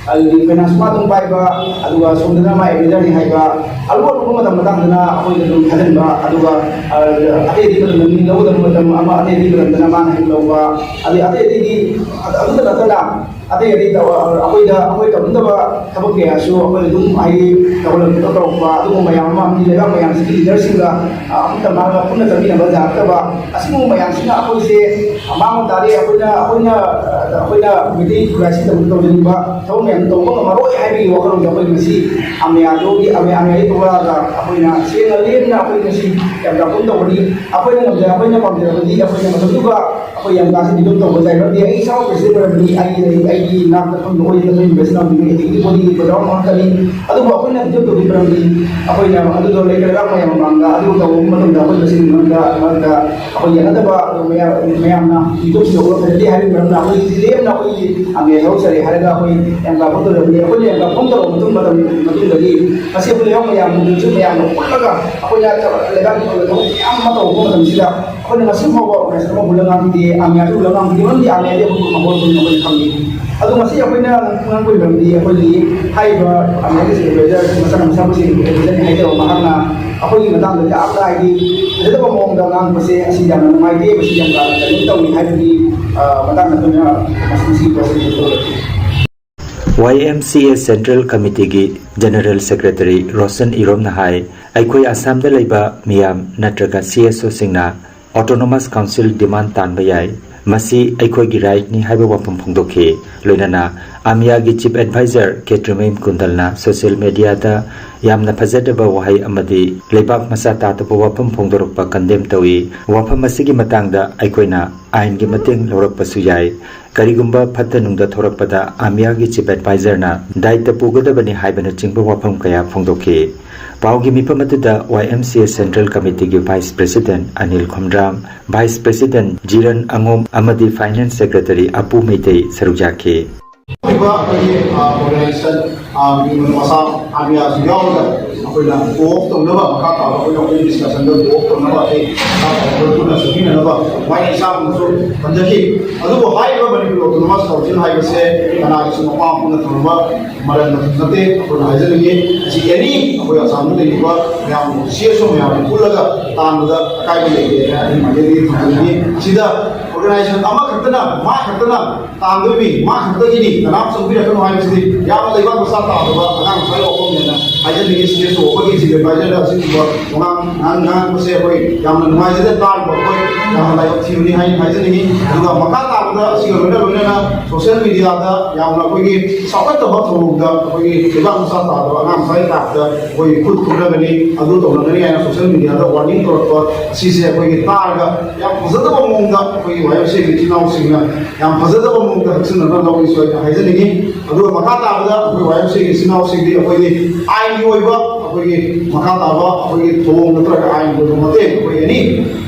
ꯑꯗꯨꯗꯒꯤ ꯐꯥꯏꯅꯥꯟꯁ ꯃꯥ ꯑꯗꯨꯝ ꯄꯥꯏꯕ, ꯑꯗꯨꯒ ꯁꯣꯝꯗꯅ ꯃꯥ ꯑꯦꯗꯚꯥꯏꯖꯔꯅꯤ ꯍꯥꯏꯕ, ꯑꯔꯨ ꯑꯔꯨꯕ ꯃꯇꯝ ꯃꯇꯥꯡꯗꯅ ꯑꯩꯈꯣꯏꯗ ꯑꯗꯨꯝ ꯊꯥꯖꯤꯟꯕ, ꯑꯗꯨꯒ, ꯑ, ꯑꯇꯩ ꯑꯇꯩ ꯃꯇꯝꯗ ꯃꯤ ꯂꯧꯒꯗꯕ ꯃꯇꯝ ꯑꯃ, ꯑꯇꯩ ꯑꯇꯩ ꯃꯇꯝꯗꯅ ꯃꯥꯅ ꯍꯦꯛ ꯂꯧꯕ, ꯑꯗꯩ ꯑꯇꯩ ꯑꯇꯩꯒꯤ ꯑꯗꯨꯗ ꯅꯠꯇꯅ ꯑꯇꯩ ꯑꯇꯩ ꯇꯧ-, ꯑꯩꯈꯣꯏꯗ, ꯑꯩꯈꯣꯏ ꯇꯧꯅꯤꯡꯗꯕ ꯊꯕꯛ ꯀꯌꯥꯁꯨ ꯑꯩꯈꯣꯏ ꯑꯗꯨꯝ ꯍꯥꯏꯗꯤ ꯇꯧꯍꯜꯂꯛꯄ ꯇꯧꯔꯛꯄ ꯑꯗꯨꯒꯨꯝꯕ ꯃꯌꯥꯝ ꯑꯃ, ꯍꯥꯏꯗꯤ ꯂꯩꯕꯥꯛ ꯃꯌꯥꯝꯁꯤꯒꯤ ꯂꯤꯗꯔꯁꯤꯡꯒ, ꯑ, ꯑꯃꯠꯇ ꯃꯥꯒ ꯄꯨꯟꯅ ꯆꯠꯃꯤꯟꯅꯕ ꯌꯥꯔꯛꯇꯕ, ꯑꯁꯤꯒꯨꯝꯕ ꯃꯌꯥꯝꯁꯤꯅ ꯑꯩꯈꯣꯏꯁꯦ ꯃꯥꯡꯕ ꯇꯥꯔꯦ, ꯑꯩꯈꯣꯏꯅ, ꯑꯩꯈꯣꯏꯅ, ꯑ, ꯑꯩꯈꯣꯏꯅ ꯃꯩꯇꯩ ꯈꯨꯟꯅꯥꯏꯁꯤꯗ ꯇꯧꯖꯅꯤꯡꯕ ꯊꯕꯛ ꯃꯌꯥꯝ ꯇꯧꯕ ꯉꯝꯃꯔꯣꯏ ꯍꯥꯏꯕꯒꯤ ꯋꯥꯈꯜꯂꯣꯟꯗ ꯑꯩꯈꯣꯏ ꯉꯁꯤ ꯑꯃꯌꯥꯗꯨꯒꯤ, ꯑꯃꯌꯥ, ꯑꯃꯌꯥꯗꯒꯤ ꯊꯣꯛꯂꯛꯑꯒ ꯑꯩꯈꯣꯏꯅ ꯁꯦꯡꯅ ꯂꯦꯝꯅ ꯑꯩꯈꯣꯏ ꯉꯁꯤ ꯌꯥꯝ ꯇꯥꯛꯄꯝ ꯇꯧꯕꯅꯤ꯫ ꯑꯩꯈꯣꯏꯅ ꯉꯝꯖ-, ꯑꯩꯈꯣꯏꯅ ꯄꯥꯝꯖꯔꯕꯗꯤ ꯑꯩꯈꯣꯏꯅ ꯃꯇꯝꯗꯨꯗ ꯑꯩꯈꯣꯏ ꯌꯥꯝ ꯀꯥꯁꯤ ꯗꯤꯕꯦꯠ ꯇꯧꯕ ꯌꯥꯏ, ꯃꯔꯝꯗꯤ ꯑꯩ ꯏꯁꯥꯃꯛ ꯄ꯭ꯔꯦꯁꯤꯗꯦꯟ ꯑꯣꯏꯔꯕꯗꯤ ꯑꯩꯒꯤ, ꯑꯩꯒꯤ ꯅꯥꯛꯇ ꯐꯝꯕ ꯑꯣꯏꯔꯤꯕ ꯑꯩꯈꯣꯏ ꯏꯟꯚꯦꯁꯇꯔ ꯑꯃꯗꯤ ꯑꯩꯒꯤ ꯕꯣꯗꯤ ꯄ꯭ꯔꯣꯒ꯭ꯔꯥꯝ ꯉꯥꯛꯇꯅꯤ꯫ ꯑꯗꯨꯕꯨ ꯑꯩꯈꯣꯏꯅ ꯗꯤꯕꯦꯠ ꯇꯧꯕꯒꯤ ꯃꯔꯝꯗꯤ ꯑꯩꯈꯣꯏꯅ ꯑꯗꯨꯗꯣ ꯂꯩꯔꯒ ꯃꯌꯥꯝ ꯃꯃꯥꯡꯗ ꯑꯗꯨ ꯇꯧꯕ ꯃꯇꯝꯗ ꯑꯩꯈꯣꯏ ꯃꯁꯦꯟꯒꯤ ꯃꯔꯛꯇ, ꯃꯔꯛꯇ ꯑꯩꯈꯣꯏ ꯌꯥꯅꯗꯕ ꯑꯗꯨ ꯃꯌꯥꯝ, ꯃꯌꯥꯝꯅ ꯃꯤꯇꯣꯞ ꯊꯤꯗꯣꯛꯄ ꯐꯖꯗꯦ ꯍꯥꯏꯕꯒꯤ ꯃꯔꯝꯅ ꯑꯩꯈꯣꯏ ꯂꯦꯝꯅ ꯑꯩꯈꯣꯏꯒꯤ ꯑꯃꯌꯥ ꯊꯕꯛ ꯆꯠꯂꯦ ꯍꯥꯏꯔꯒ ꯑꯩꯈꯣꯏ ꯌꯥꯝ ꯀꯥ ꯐꯣꯟ ꯇꯧꯔꯕꯅꯤ꯫ ꯑꯩꯈꯣꯏꯅ ꯌꯥꯝ ꯀꯥ ꯐꯣꯟ ꯇꯧꯔꯕ ꯃꯇꯨꯡ, ꯃꯇꯝ, ꯃꯇꯨꯡꯗꯒꯤ ꯉꯁꯤ ꯑꯩꯈꯣꯏ ꯂꯩꯕꯥꯛ ꯃꯌꯥꯝꯗꯨꯁꯨ ꯃꯌꯥꯝꯅ ꯄꯨꯜꯂꯒ ꯑꯩꯈꯣꯏꯅ ꯂꯩꯕꯥꯛꯀꯤ ꯑꯣꯏꯕ ꯊꯕꯛ ꯃꯌꯥꯝ ꯑꯃ ꯇꯧꯔꯛꯄ ꯃꯇꯝꯁꯤꯗ ꯑꯩꯈꯣꯏꯅ ꯉꯁꯤ ꯐꯥꯎꯕ ꯑꯣꯔꯒꯅꯥꯏꯖꯦꯁꯟ ꯑꯃ ꯍꯨꯜꯂ ꯉꯥꯡꯈꯤꯗꯦ, ꯑꯃꯌꯥꯁꯨ ꯍꯨꯜꯂ ꯉꯥꯡꯈꯤꯗꯦ꯫ ꯃꯔꯝꯗꯤ ꯑꯃꯌꯥꯗꯤ ꯑꯩꯈꯣꯏ ꯃꯈꯣꯏ ꯑꯩꯈꯣꯏꯅ ꯑꯩꯈꯣꯏꯅ ꯈꯪꯉꯤ꯫ ꯑꯗꯣ ꯉꯁꯤ ꯑꯩꯈꯣꯏꯅ ꯉꯥꯡꯕꯒꯤ ꯃꯔꯝꯗꯤ ꯑꯩꯈꯣꯏꯒꯤ ꯍꯥꯏꯔꯤꯕ ꯑꯃꯌꯥꯒꯤ ꯁꯦꯀ꯭ꯔꯦꯇꯔꯤ ꯃꯁꯥꯅ ꯃꯁꯥꯕꯨ ꯁꯦꯀ꯭ꯔꯦꯇꯔꯤꯅꯤ ꯍꯥꯏꯖꯕ ꯃꯍꯥꯛꯅ ꯑꯩꯈꯣꯏꯒꯤ ꯃꯇꯥꯡꯗ ꯌꯥꯝꯅ ꯍꯥꯏꯗꯤ ꯐꯖꯗꯕ ꯃꯑꯣꯡꯗ ꯉꯥꯡꯕꯁꯦ ꯑꯁꯤ ꯌꯥꯝꯅ ꯅꯨꯡꯉꯥꯏꯇꯦ, ꯃꯁꯤ ꯌꯥꯝꯅ ꯀꯩꯅꯣ ꯇꯧꯏ ꯍꯥꯏꯕꯒꯤ, ꯑ, ꯃꯇꯥꯡꯗ ꯑꯩꯈꯣꯏꯅ ꯉꯁꯤ ꯄ꯭ꯔꯣꯁꯦꯁ ꯇꯧꯔꯛꯈꯤ꯫ ꯋꯥꯏ M C A central ꯀꯃꯤꯇꯤꯒꯤ general secretary Roshan ꯏꯔꯣꯝꯅ ꯍꯥꯏ, ꯑꯩꯈꯣꯏ ꯑꯁꯥꯝꯗ ꯂꯩꯕ ꯃꯤꯌꯥꯝ ꯅꯠꯇ꯭ꯔꯒ ꯁꯤ ꯑꯦꯁ ꯑꯣꯁꯤꯡꯅ ꯑꯣꯇꯣꯅꯣꯃꯁ ꯀꯥꯎꯟꯁꯤꯜ ꯗꯤꯃꯥꯟ ꯇꯥꯟꯕ ꯌꯥꯏ, ꯃꯁꯤ ꯑꯩꯈꯣꯏꯒꯤ ꯔꯥꯏꯠꯅꯤ ꯍꯥꯏꯕ ꯋꯥꯐꯝ ꯐꯣꯡꯗꯣꯛꯈꯤ꯫ ꯂꯣꯏꯅꯅ ꯑꯃꯤꯌꯥꯒꯤ ꯆꯤꯐ ꯑꯦꯗꯚꯥꯏꯖꯔ ꯀꯦ ꯇ꯭ꯔꯤꯃꯌꯨꯝ ꯀꯨꯟꯗꯜꯅ ꯁꯣꯁꯤꯌꯦꯜ ꯃꯦꯗꯤꯌꯥꯗ ꯌꯥꯝꯅ ꯐꯖꯗꯕ ꯋꯥꯍꯩ ꯑꯃꯗꯤ ꯂꯩꯕꯥꯛ ꯃꯆꯥ ꯇꯥꯗꯕ ꯋꯥꯐꯝ ꯐꯣꯡꯗꯣꯔꯛꯄ ꯀꯟꯗꯦꯝ ꯇꯧꯏ꯫ ꯋꯥꯐꯝ ꯑꯁꯤꯒꯤ ꯃꯇꯥꯡꯗ ꯑꯩꯈꯣꯏꯅ ꯑꯥꯏꯟꯒꯤ ꯃꯇꯦꯡ ꯂꯧꯔꯛꯄꯁꯨ ꯌꯥꯏ꯫ ꯀꯔꯤꯒꯨꯝꯕ ꯐꯠꯇ ꯅꯨꯡꯗ ꯊꯣꯔꯛꯄꯗ ꯑꯃꯤꯌꯥꯒꯤ ꯆꯤꯐ ꯑꯦꯗꯚꯥꯏꯖꯔꯅ ꯗꯥꯌꯤꯠꯇ ꯄꯨꯒꯗꯕꯅꯤ ꯍꯥꯏꯕꯅꯆꯤꯡꯕ ꯋꯥꯐꯝ ꯀꯌꯥ ꯐꯣꯡꯗꯣꯛꯈꯤ꯫ ꯄꯥꯎꯒꯤ ꯃꯤꯐꯝ ꯑꯗꯨꯗ Y M C A central ꯀꯃꯤꯇꯤꯒꯤ vice president Anil Khomdram, vice president Jiran ꯑꯉꯣꯝ ꯑꯃꯗꯤ ꯐꯥꯏꯅꯥꯟꯁ ꯁꯦꯀ꯭ꯔꯦꯇꯔꯤ ꯑꯄꯨ ꯃꯩꯇꯩ ꯁꯔꯨꯛ ꯌꯥꯈꯤ꯫ ꯍꯥꯏꯔꯤꯕ ꯑꯩꯈꯣꯏꯒꯤ, ꯑ, ꯑꯣꯔꯒꯅꯥꯏꯖꯦꯁꯟ, ꯑ, ꯃꯤ ꯃꯁꯥ ꯑꯥꯔꯃꯤꯌꯥꯁꯨ ꯌꯥꯎꯔꯒ ꯑꯩꯈꯣꯏꯅ ꯀꯣꯑꯣꯞ ꯇꯧꯅꯕ, ꯃꯈꯥ ꯇꯥꯕ ꯑꯩꯈꯣꯏꯅ ꯑꯩꯈꯣꯏꯒꯤ ꯗꯤꯁꯀꯁꯟꯗ ꯀꯣꯑꯣꯞ ꯇꯧꯅꯕ, ꯑꯩ ꯃꯈꯥ ꯇꯥꯕ ꯑꯩꯈꯣꯏ ꯄꯨꯟꯅ ꯆꯠꯃꯤꯟꯅꯅꯕ ꯋꯥꯔꯤ ꯏꯁꯥꯃꯛꯁꯨ ꯈꯟꯖꯈꯤ꯫ ꯑꯗꯨꯕꯨ ꯍꯥꯏꯔꯤꯕ ꯃꯅꯤꯄꯨꯔ ꯑꯣꯇꯣꯅꯣꯃꯁ ꯀꯥꯎꯟꯁꯤꯜ ꯍꯥꯏꯕꯁꯦ ꯀꯅꯥꯒꯤꯁꯨ ꯃꯄꯥ ꯃꯄꯨꯅ ꯊꯝꯃꯕ ꯃꯔꯟ ꯃꯊꯨꯝ ꯅꯠꯇꯦ꯫ ꯑꯩꯈꯣꯏꯅ ꯍꯥꯏꯖꯅꯤꯡꯉꯤ, ꯑꯁꯤ ꯑꯦꯅꯤ ꯑꯩꯈꯣꯏ ꯑꯁꯥꯝꯗ ꯂꯩꯔꯤꯕ ꯃꯌꯥꯝ, ꯁꯤ ꯑꯦꯁ ꯑꯣ ꯃꯌꯥꯝ ꯄꯨꯜꯂꯒ ꯇꯥꯟꯕꯗ ꯑꯀꯥꯏꯕ ꯂꯩꯇꯦ ꯍꯥꯏꯅ ꯑꯩ ꯃꯥꯏꯀꯩꯗꯒꯤ ꯊꯝꯖꯅꯤꯡꯉꯤ꯫ ꯁꯤꯗ ꯑꯣꯔꯒꯅꯥꯏꯖꯦꯁꯟ ꯑꯃꯈꯛꯇꯅ, ꯃꯥ ꯈꯛꯇꯅ ꯇꯥꯟꯗꯣꯏꯅꯤ, ꯃꯥ ꯈꯛꯇꯒꯤꯅꯤ, ꯀꯅꯥꯝ ꯆꯪꯕꯤꯔꯛꯀꯅꯨ ꯍꯥꯏꯕꯁꯤꯗꯤ ꯌꯥꯝꯅ ꯂꯩꯕꯥꯛ ꯃꯆꯥ ꯇꯥꯗꯕ, ꯑꯉꯥꯡ ꯃꯆꯥꯒꯤ ꯋꯥꯐꯝꯅꯦꯅ ꯍꯥꯏꯖꯅꯤꯡꯉꯤ꯫ ꯁꯤ ꯑꯦꯁ ꯑꯣ ꯑꯩꯈꯣꯏꯒꯤ ꯆꯤꯐ ꯑꯦꯗꯚꯥꯏꯖꯔꯗ ꯑꯁꯤꯒꯨꯝꯕ ꯋꯥꯉꯥꯡ ꯉꯥꯡ-, ꯉꯥꯡꯕꯁꯦ ꯑꯩꯈꯣꯏ ꯌꯥꯝꯅ ꯅꯨꯡꯉꯥꯏꯖꯗꯦ, ꯇꯥꯔꯤꯕ ꯑꯩꯈꯣꯏ ꯌꯥꯝꯅ ꯂꯥꯏꯕꯛ ꯊꯤꯕꯅꯤ ꯍꯥꯏꯅ ꯍꯥꯏꯖꯅꯤꯡꯉꯤ꯫ ꯑꯗꯨꯒ ꯃꯈꯥ ꯇꯥꯕꯗ ꯑꯁꯤꯒ ꯂꯣꯏꯅ ꯂꯣꯏꯅꯅ ꯁꯣꯁꯤꯌꯦꯜ ꯃꯦꯗꯤꯌꯥꯗ ꯌꯥꯝꯅ ꯑꯩꯈꯣꯏꯒꯤ ꯆꯥꯎꯈꯠꯇꯕ ꯊꯧꯑꯣꯡꯗ ꯑꯩꯈꯣꯏꯒꯤ ꯂꯩꯕꯥꯛ ꯃꯆꯥ ꯇꯥꯗꯕ ꯑꯉꯥꯡ ꯃꯆꯥꯒꯤ ꯇꯥꯏꯞꯇ ꯑꯩꯈꯣꯏ ꯈꯨꯠ ꯈꯨꯝꯅꯒꯅꯤ, ꯑꯗꯨ ꯇꯧꯅꯒꯅꯤ ꯍꯥꯏꯅ ꯁꯣꯁꯤꯌꯦꯜ ꯃꯦꯗꯤꯌꯥꯗ ꯋꯥꯔꯅꯤꯡ ꯇꯧꯔꯛꯄ ꯑꯁꯤꯁꯦ ꯑꯩꯈꯣꯏꯒꯤ ꯇꯥꯔꯒ ꯌꯥꯝ ꯐꯖꯗꯕ ꯃꯑꯣꯡꯗ ꯑꯩꯈꯣꯏꯒꯤ ꯋꯥꯏ ꯑꯦꯐ ꯁꯤꯒꯤ ꯏꯆꯤꯜ ꯏꯅꯥꯎꯁꯤꯡꯅ ꯌꯥꯝ ꯐꯖꯗꯕ ꯃꯑꯣꯡꯗ ꯍꯛꯆꯤꯟꯅꯅꯕ ꯂꯧꯏꯁꯨ ꯍꯥꯏꯅ ꯍꯥꯏꯖꯅꯤꯡꯉꯤ꯫ ꯑꯗꯨꯒ ꯃꯈꯥ ꯇꯥꯕꯗ ꯑꯩꯈꯣꯏ ꯋꯥꯏ ꯑꯦꯝ ꯁꯤꯒꯤ ꯏꯆꯤꯟ ꯏꯅꯥꯎꯁꯤꯡꯗꯤ ꯑꯩꯈꯣꯏꯗꯤ ꯑꯥꯏꯟꯒꯤ ꯑꯣꯏꯕ ꯑꯩꯈꯣꯏꯒꯤ ꯃꯈꯥ ꯇꯥꯕ ꯑꯩꯈꯣꯏꯒꯤ ꯊꯧꯑꯣꯡ ꯅꯠꯇ꯭ꯔꯒ ꯑꯥꯏꯟꯒꯤ ꯑꯣꯏꯕ ꯃꯇꯦꯡ ꯑꯩꯈꯣꯏ ꯑꯦꯅꯤ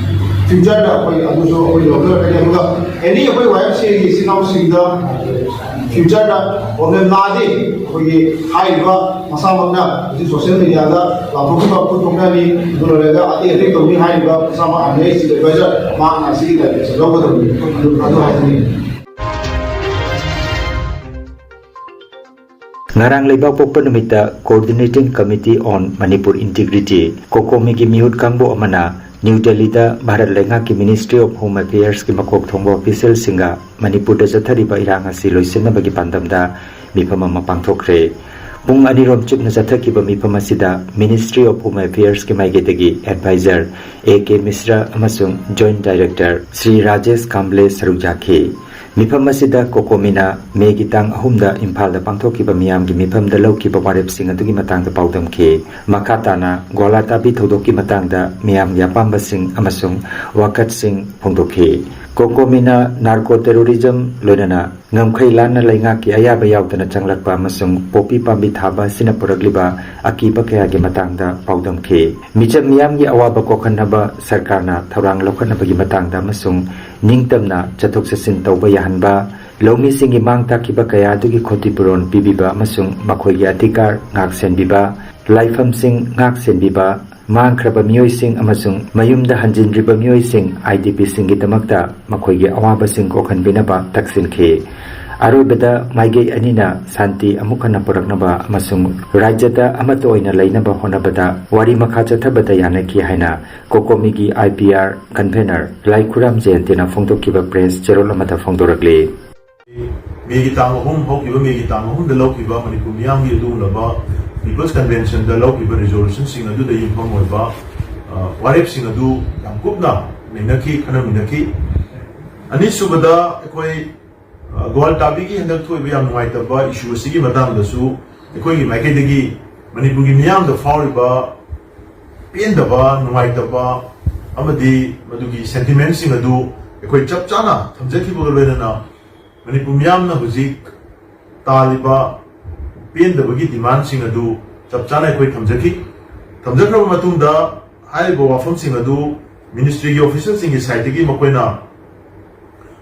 ꯐ꯭ꯌꯨꯆꯔꯗ ꯑꯩꯈꯣꯏ ꯑꯗꯨꯁꯨ ꯑꯩꯈꯣꯏ ꯂꯧꯖꯔꯛꯀꯅꯤ꯫ ꯑꯗꯨꯒ ꯑꯦꯅꯤ ꯑꯩꯈꯣꯏ ꯋꯥꯏ ꯑꯦꯝ ꯁꯤꯒꯤ ꯏꯆꯤꯟ ꯏꯅꯥꯎꯁꯤꯡꯗ ꯐ꯭ꯌꯨꯆꯔꯗ ꯄ꯭ꯔꯣꯕ꯭ꯂꯦꯝ ꯂꯥꯛꯑꯗꯤ ꯑꯩꯈꯣꯏꯒꯤ ꯍꯥꯏꯔꯤꯕ ꯃꯁꯥꯃꯛꯅ ꯍꯧꯖꯤꯛ ꯁꯣꯁꯤꯌꯦꯜ ꯃꯦꯗꯤꯌꯥꯗ ꯂꯥꯎꯊꯣꯛꯈꯤꯕ ꯈꯨꯠ ꯊꯣꯛꯅꯅꯤ, ꯑꯗꯨ ꯂꯣꯏꯔꯒ ꯑꯇꯦꯛ ꯑꯇꯦꯛ ꯇꯧꯅꯤ ꯍꯥꯏꯔꯤꯕ ꯃꯁꯥꯃꯛ I A S chief adviser ꯃꯍꯥꯛꯅ ꯑꯁꯤꯒꯤ ꯗꯥꯏꯔꯦꯛꯁꯟ ꯂꯧꯒꯗꯕꯅꯤ꯫ ꯑꯗꯨ ꯑꯗꯨ ꯍꯥꯏꯖꯅꯤꯡꯉꯤ꯫ ꯉꯔꯥꯡ ꯂꯩꯕꯥꯛꯄꯣꯛꯄ ꯅꯨꯃꯤꯠꯇ Coordinating Committee on Manipur Integrity, ꯀꯣꯀꯣꯃꯤꯒꯤ ꯃꯤꯍꯨꯠ ꯀꯥꯡꯕꯨ ꯑꯃꯅ ꯅ꯭ꯌꯨ ꯗꯦꯜꯂꯤꯗ ꯚꯥꯔꯠ ꯂꯩꯉꯥꯛꯀꯤ Ministry of Home Affairsꯀꯤ ꯃꯀꯣꯛ ꯊꯣꯡꯕ ꯑꯣꯐꯤꯁꯤꯌꯦꯜꯁꯤꯡꯒ ꯃꯅꯤꯄꯨꯔꯗ ꯆꯠꯊꯔꯤꯕ ꯏꯔꯥꯡ ꯑꯁꯤ ꯂꯣꯏꯁꯤꯟꯅꯕꯒꯤ ꯄꯥꯟꯗꯝꯗ ꯃꯤꯐꯝ ꯑꯃ ꯄꯥꯡꯊꯣꯛꯈ꯭ꯔꯦ꯫ ꯄꯨꯡ ꯑꯅꯤꯔꯣꯝ ꯆꯨꯞꯅ ꯆꯠꯊꯈꯤꯕ ꯃꯤꯐꯝ ꯑꯁꯤꯗ Ministry of Home Affairsꯀꯤ ꯃꯥꯏꯀꯩꯗꯒꯤ ꯑꯦꯗꯚꯥꯏꯖꯔ ꯑꯦ ꯀꯦ ꯃꯤꯁ꯭ꯔ ꯑꯃꯁꯨꯡ ꯖꯣꯏꯟꯠ ꯗꯥꯏꯔꯦꯛꯇꯔ ꯁ꯭ꯔꯤ ꯔꯥꯖꯦꯁ ꯀꯥꯝꯕ꯭ꯂꯦ ꯁꯔꯨꯛ ꯌꯥꯈꯤ꯫ ꯃꯤꯐꯝ ꯑꯁꯤꯗ ꯀꯣꯀꯣꯃꯤꯅ ꯃꯦꯒꯤ ꯇꯥꯡ ꯑꯍꯨꯝꯗ ꯏꯝꯐꯥꯜꯗ ꯄꯥꯡꯊꯣꯛꯈꯤꯕ ꯃꯤꯌꯥꯝꯒꯤ ꯃꯤꯐꯝꯗ ꯂꯧꯈꯤꯕ ꯋꯥꯔꯦꯞꯁꯤꯡ ꯑꯗꯨꯒꯤ ꯃꯇꯥꯡꯗ ꯄꯥꯎꯗꯝꯈꯤ꯫ ꯃꯈꯥ ꯇꯥꯅ ꯒ꯭ꯋꯥꯂꯥ ꯇꯥꯕꯤ ꯊꯧꯗꯣꯛꯀꯤ ꯃꯇꯥꯡꯗ ꯃꯤꯌꯥꯝꯒꯤ ꯑꯄꯥꯝꯕꯁꯤꯡ ꯑꯃꯁꯨꯡ ꯋꯥꯀꯠꯁꯤꯡ ꯐꯣꯡꯗꯣꯛꯈꯤ꯫ ꯀꯣꯀꯣꯃꯤꯅ ꯅꯥꯔꯀꯣ ꯇꯦꯔꯣꯔꯤꯖꯝ ꯂꯣꯏꯅꯅ ꯉꯝꯈꯩ ꯂꯥꯟꯅ ꯂꯩꯉꯥꯛꯀꯤ ꯑꯌꯥꯕ ꯌꯥꯎꯗꯅ ꯆꯪꯂꯛꯄ ꯑꯃꯁꯨꯡ ꯄꯣꯄꯤ ꯄꯥꯝꯕꯤ ꯊꯥꯕ ꯑꯁꯤꯅ ꯄꯨꯔꯛꯂꯤꯕ ꯑꯀꯤꯕ ꯀꯌꯥꯒꯤ ꯃꯇꯥꯡꯗ ꯄꯥꯎꯗꯝꯈꯤ꯫ ꯃꯤꯆꯝ ꯃꯤꯌꯥꯝꯒꯤ ꯑꯋꯥꯕ ꯀꯣꯛꯍꯟꯅꯕ ꯁꯔꯀꯥꯔꯅ ꯊꯧꯔꯥꯡ ꯂꯧꯈꯠꯅꯕꯒꯤ ꯃꯇꯥꯡꯗ ꯑꯃꯁꯨꯡ ꯅꯤꯡꯇꯝꯅ ꯆꯠꯊꯣꯛ ꯆꯠꯁꯤꯟ ꯇꯧꯕ ꯌꯥꯍꯟꯕ, ꯂꯧꯃꯤꯁꯤꯡꯒꯤ ꯃꯥꯡ ꯇꯥꯛꯈꯤꯕ ꯀꯌꯥ ꯑꯗꯨꯒꯤ ꯈꯣꯇꯤꯄꯨꯔꯣꯟ ꯄꯤꯕꯤꯕ ꯑꯃꯁꯨꯡ ꯃꯈꯣꯏꯒꯤ ꯑꯙꯤꯀꯥꯔ ꯉꯥꯛ ꯁꯦꯟꯕꯤꯕ, ꯂꯥꯏꯐꯝꯁꯤꯡ ꯉꯥꯛ ꯁꯦꯟꯕꯤꯕ, ꯃꯥꯡꯈ꯭ꯔꯕ ꯃꯤꯑꯣꯏꯁꯤꯡ ꯑꯃꯁꯨꯡ ꯃꯌꯨꯝꯗ ꯍꯟꯖꯤꯟꯗ꯭ꯔꯤꯕ ꯃꯤꯑꯣꯏꯁꯤꯡ, IDPꯁꯤꯡꯒꯤꯗꯃꯛꯇ ꯃꯈꯣꯏꯒꯤ ꯑꯋꯥꯕꯁꯤꯡ ꯀꯣꯛꯍꯟꯕꯤꯅꯕ ꯇꯛꯁꯤꯟꯈꯤ꯫ ꯑꯔꯣꯏꯕꯗ ꯃꯥꯏꯀꯩ ꯑꯅꯤꯅ ꯁꯥꯟꯇꯤ ꯑꯃꯨꯛ ꯍꯟꯅ ꯄꯨꯔꯛꯅꯕ ꯑꯃꯁꯨꯡ ꯔꯥꯖ꯭ꯌꯗ ꯑꯃꯠꯇ ꯑꯣꯏꯅ ꯂꯩꯅꯕ ꯍꯣꯠꯅꯕꯗ ꯋꯥꯔꯤ ꯃꯈꯥ ꯆꯠꯊꯕꯗ ꯌꯥꯅꯈꯤ ꯍꯥꯏꯅ ꯀꯣꯀꯣꯃꯤꯒꯤ IPR convener ꯂꯥꯏꯈꯨꯔꯥꯝ ꯖꯌꯟꯇꯤꯅ ꯐꯣꯡꯗꯣꯛꯈꯤꯕ press ꯆꯦꯔꯣꯜ ꯑꯃꯗ ꯐꯣꯡꯗꯣꯔꯛꯂꯤ꯫ ꯃꯦꯒꯤ ꯇꯥꯡ ꯑꯍꯨꯝ, ꯍꯧꯈꯤꯕ ꯃꯦꯒꯤ ꯇꯥꯡ ꯑꯍꯨꯝꯗ ꯂꯧꯈꯤꯕ ꯃꯅꯤꯄꯨꯔ ꯃꯤꯌꯥꯝꯒꯤ ꯑꯗꯨꯒꯨꯝꯂꯕ People's Conventionꯗ ꯂꯧꯈꯤꯕ resolutionꯁꯤꯡ ꯑꯗꯨꯗ ꯌꯨꯝꯐꯝ ꯑꯣꯏꯕ, ꯑ, ꯋꯥꯔꯦꯞꯁꯤꯡ ꯑꯗꯨ ꯌꯥꯝ ꯀꯨꯞꯅ ꯅꯩꯅꯈꯤ, ꯈꯟꯅꯃꯤꯟꯅꯈꯤ꯫ ꯑꯅꯤꯁꯨꯕꯗ, ꯑꯩꯈꯣꯏ, ꯑ, ꯒꯣꯋꯥꯜ ꯇꯥꯕꯤꯒꯤ ꯍꯟꯗꯛ ꯊꯣꯛꯏꯕ ꯌꯥꯝ ꯅꯨꯡꯉꯥꯏꯇꯕ issue ꯑꯁꯤꯒꯤ ꯃꯇꯥꯡꯗꯁꯨ ꯑꯩꯈꯣꯏꯒꯤ ꯃꯥꯏꯀꯩꯗꯒꯤ ꯃꯅꯤꯄꯨꯔꯒꯤ ꯃꯤꯌꯥꯝꯗ ꯐꯥꯎꯔꯤꯕ ꯄꯦꯟꯗꯕ, ꯅꯨꯡꯉꯥꯏꯇꯕ ꯑꯃꯗꯤ ꯃꯗꯨꯒꯤ sentimentꯁꯤꯡ ꯑꯗꯨ ꯑꯩꯈꯣꯏ ꯆꯞ ꯆꯥꯅ ꯊꯝꯖꯈꯤꯕꯒ ꯂꯣꯏꯅꯅ ꯃꯅꯤꯄꯨꯔ ꯃꯤꯌꯥꯝꯅ ꯍꯧꯖꯤꯛ ꯇꯥꯜꯂꯤꯕ ꯄꯦꯟꯗꯕꯒꯤ demandꯁꯤꯡ ꯑꯗꯨ ꯆꯞ ꯆꯥꯅ ꯑꯩꯈꯣꯏ ꯊꯝꯖꯈꯤ꯫ ꯊꯝꯖꯈ꯭ꯔꯕ ꯃꯇꯨꯡꯗ ꯍꯥꯏꯔꯤꯕ ꯋꯥꯐꯝꯁꯤꯡ ꯑꯗꯨ ministryꯒꯤ officialꯁꯤꯡꯒꯤ sideꯇꯒꯤ ꯃꯈꯣꯏꯅ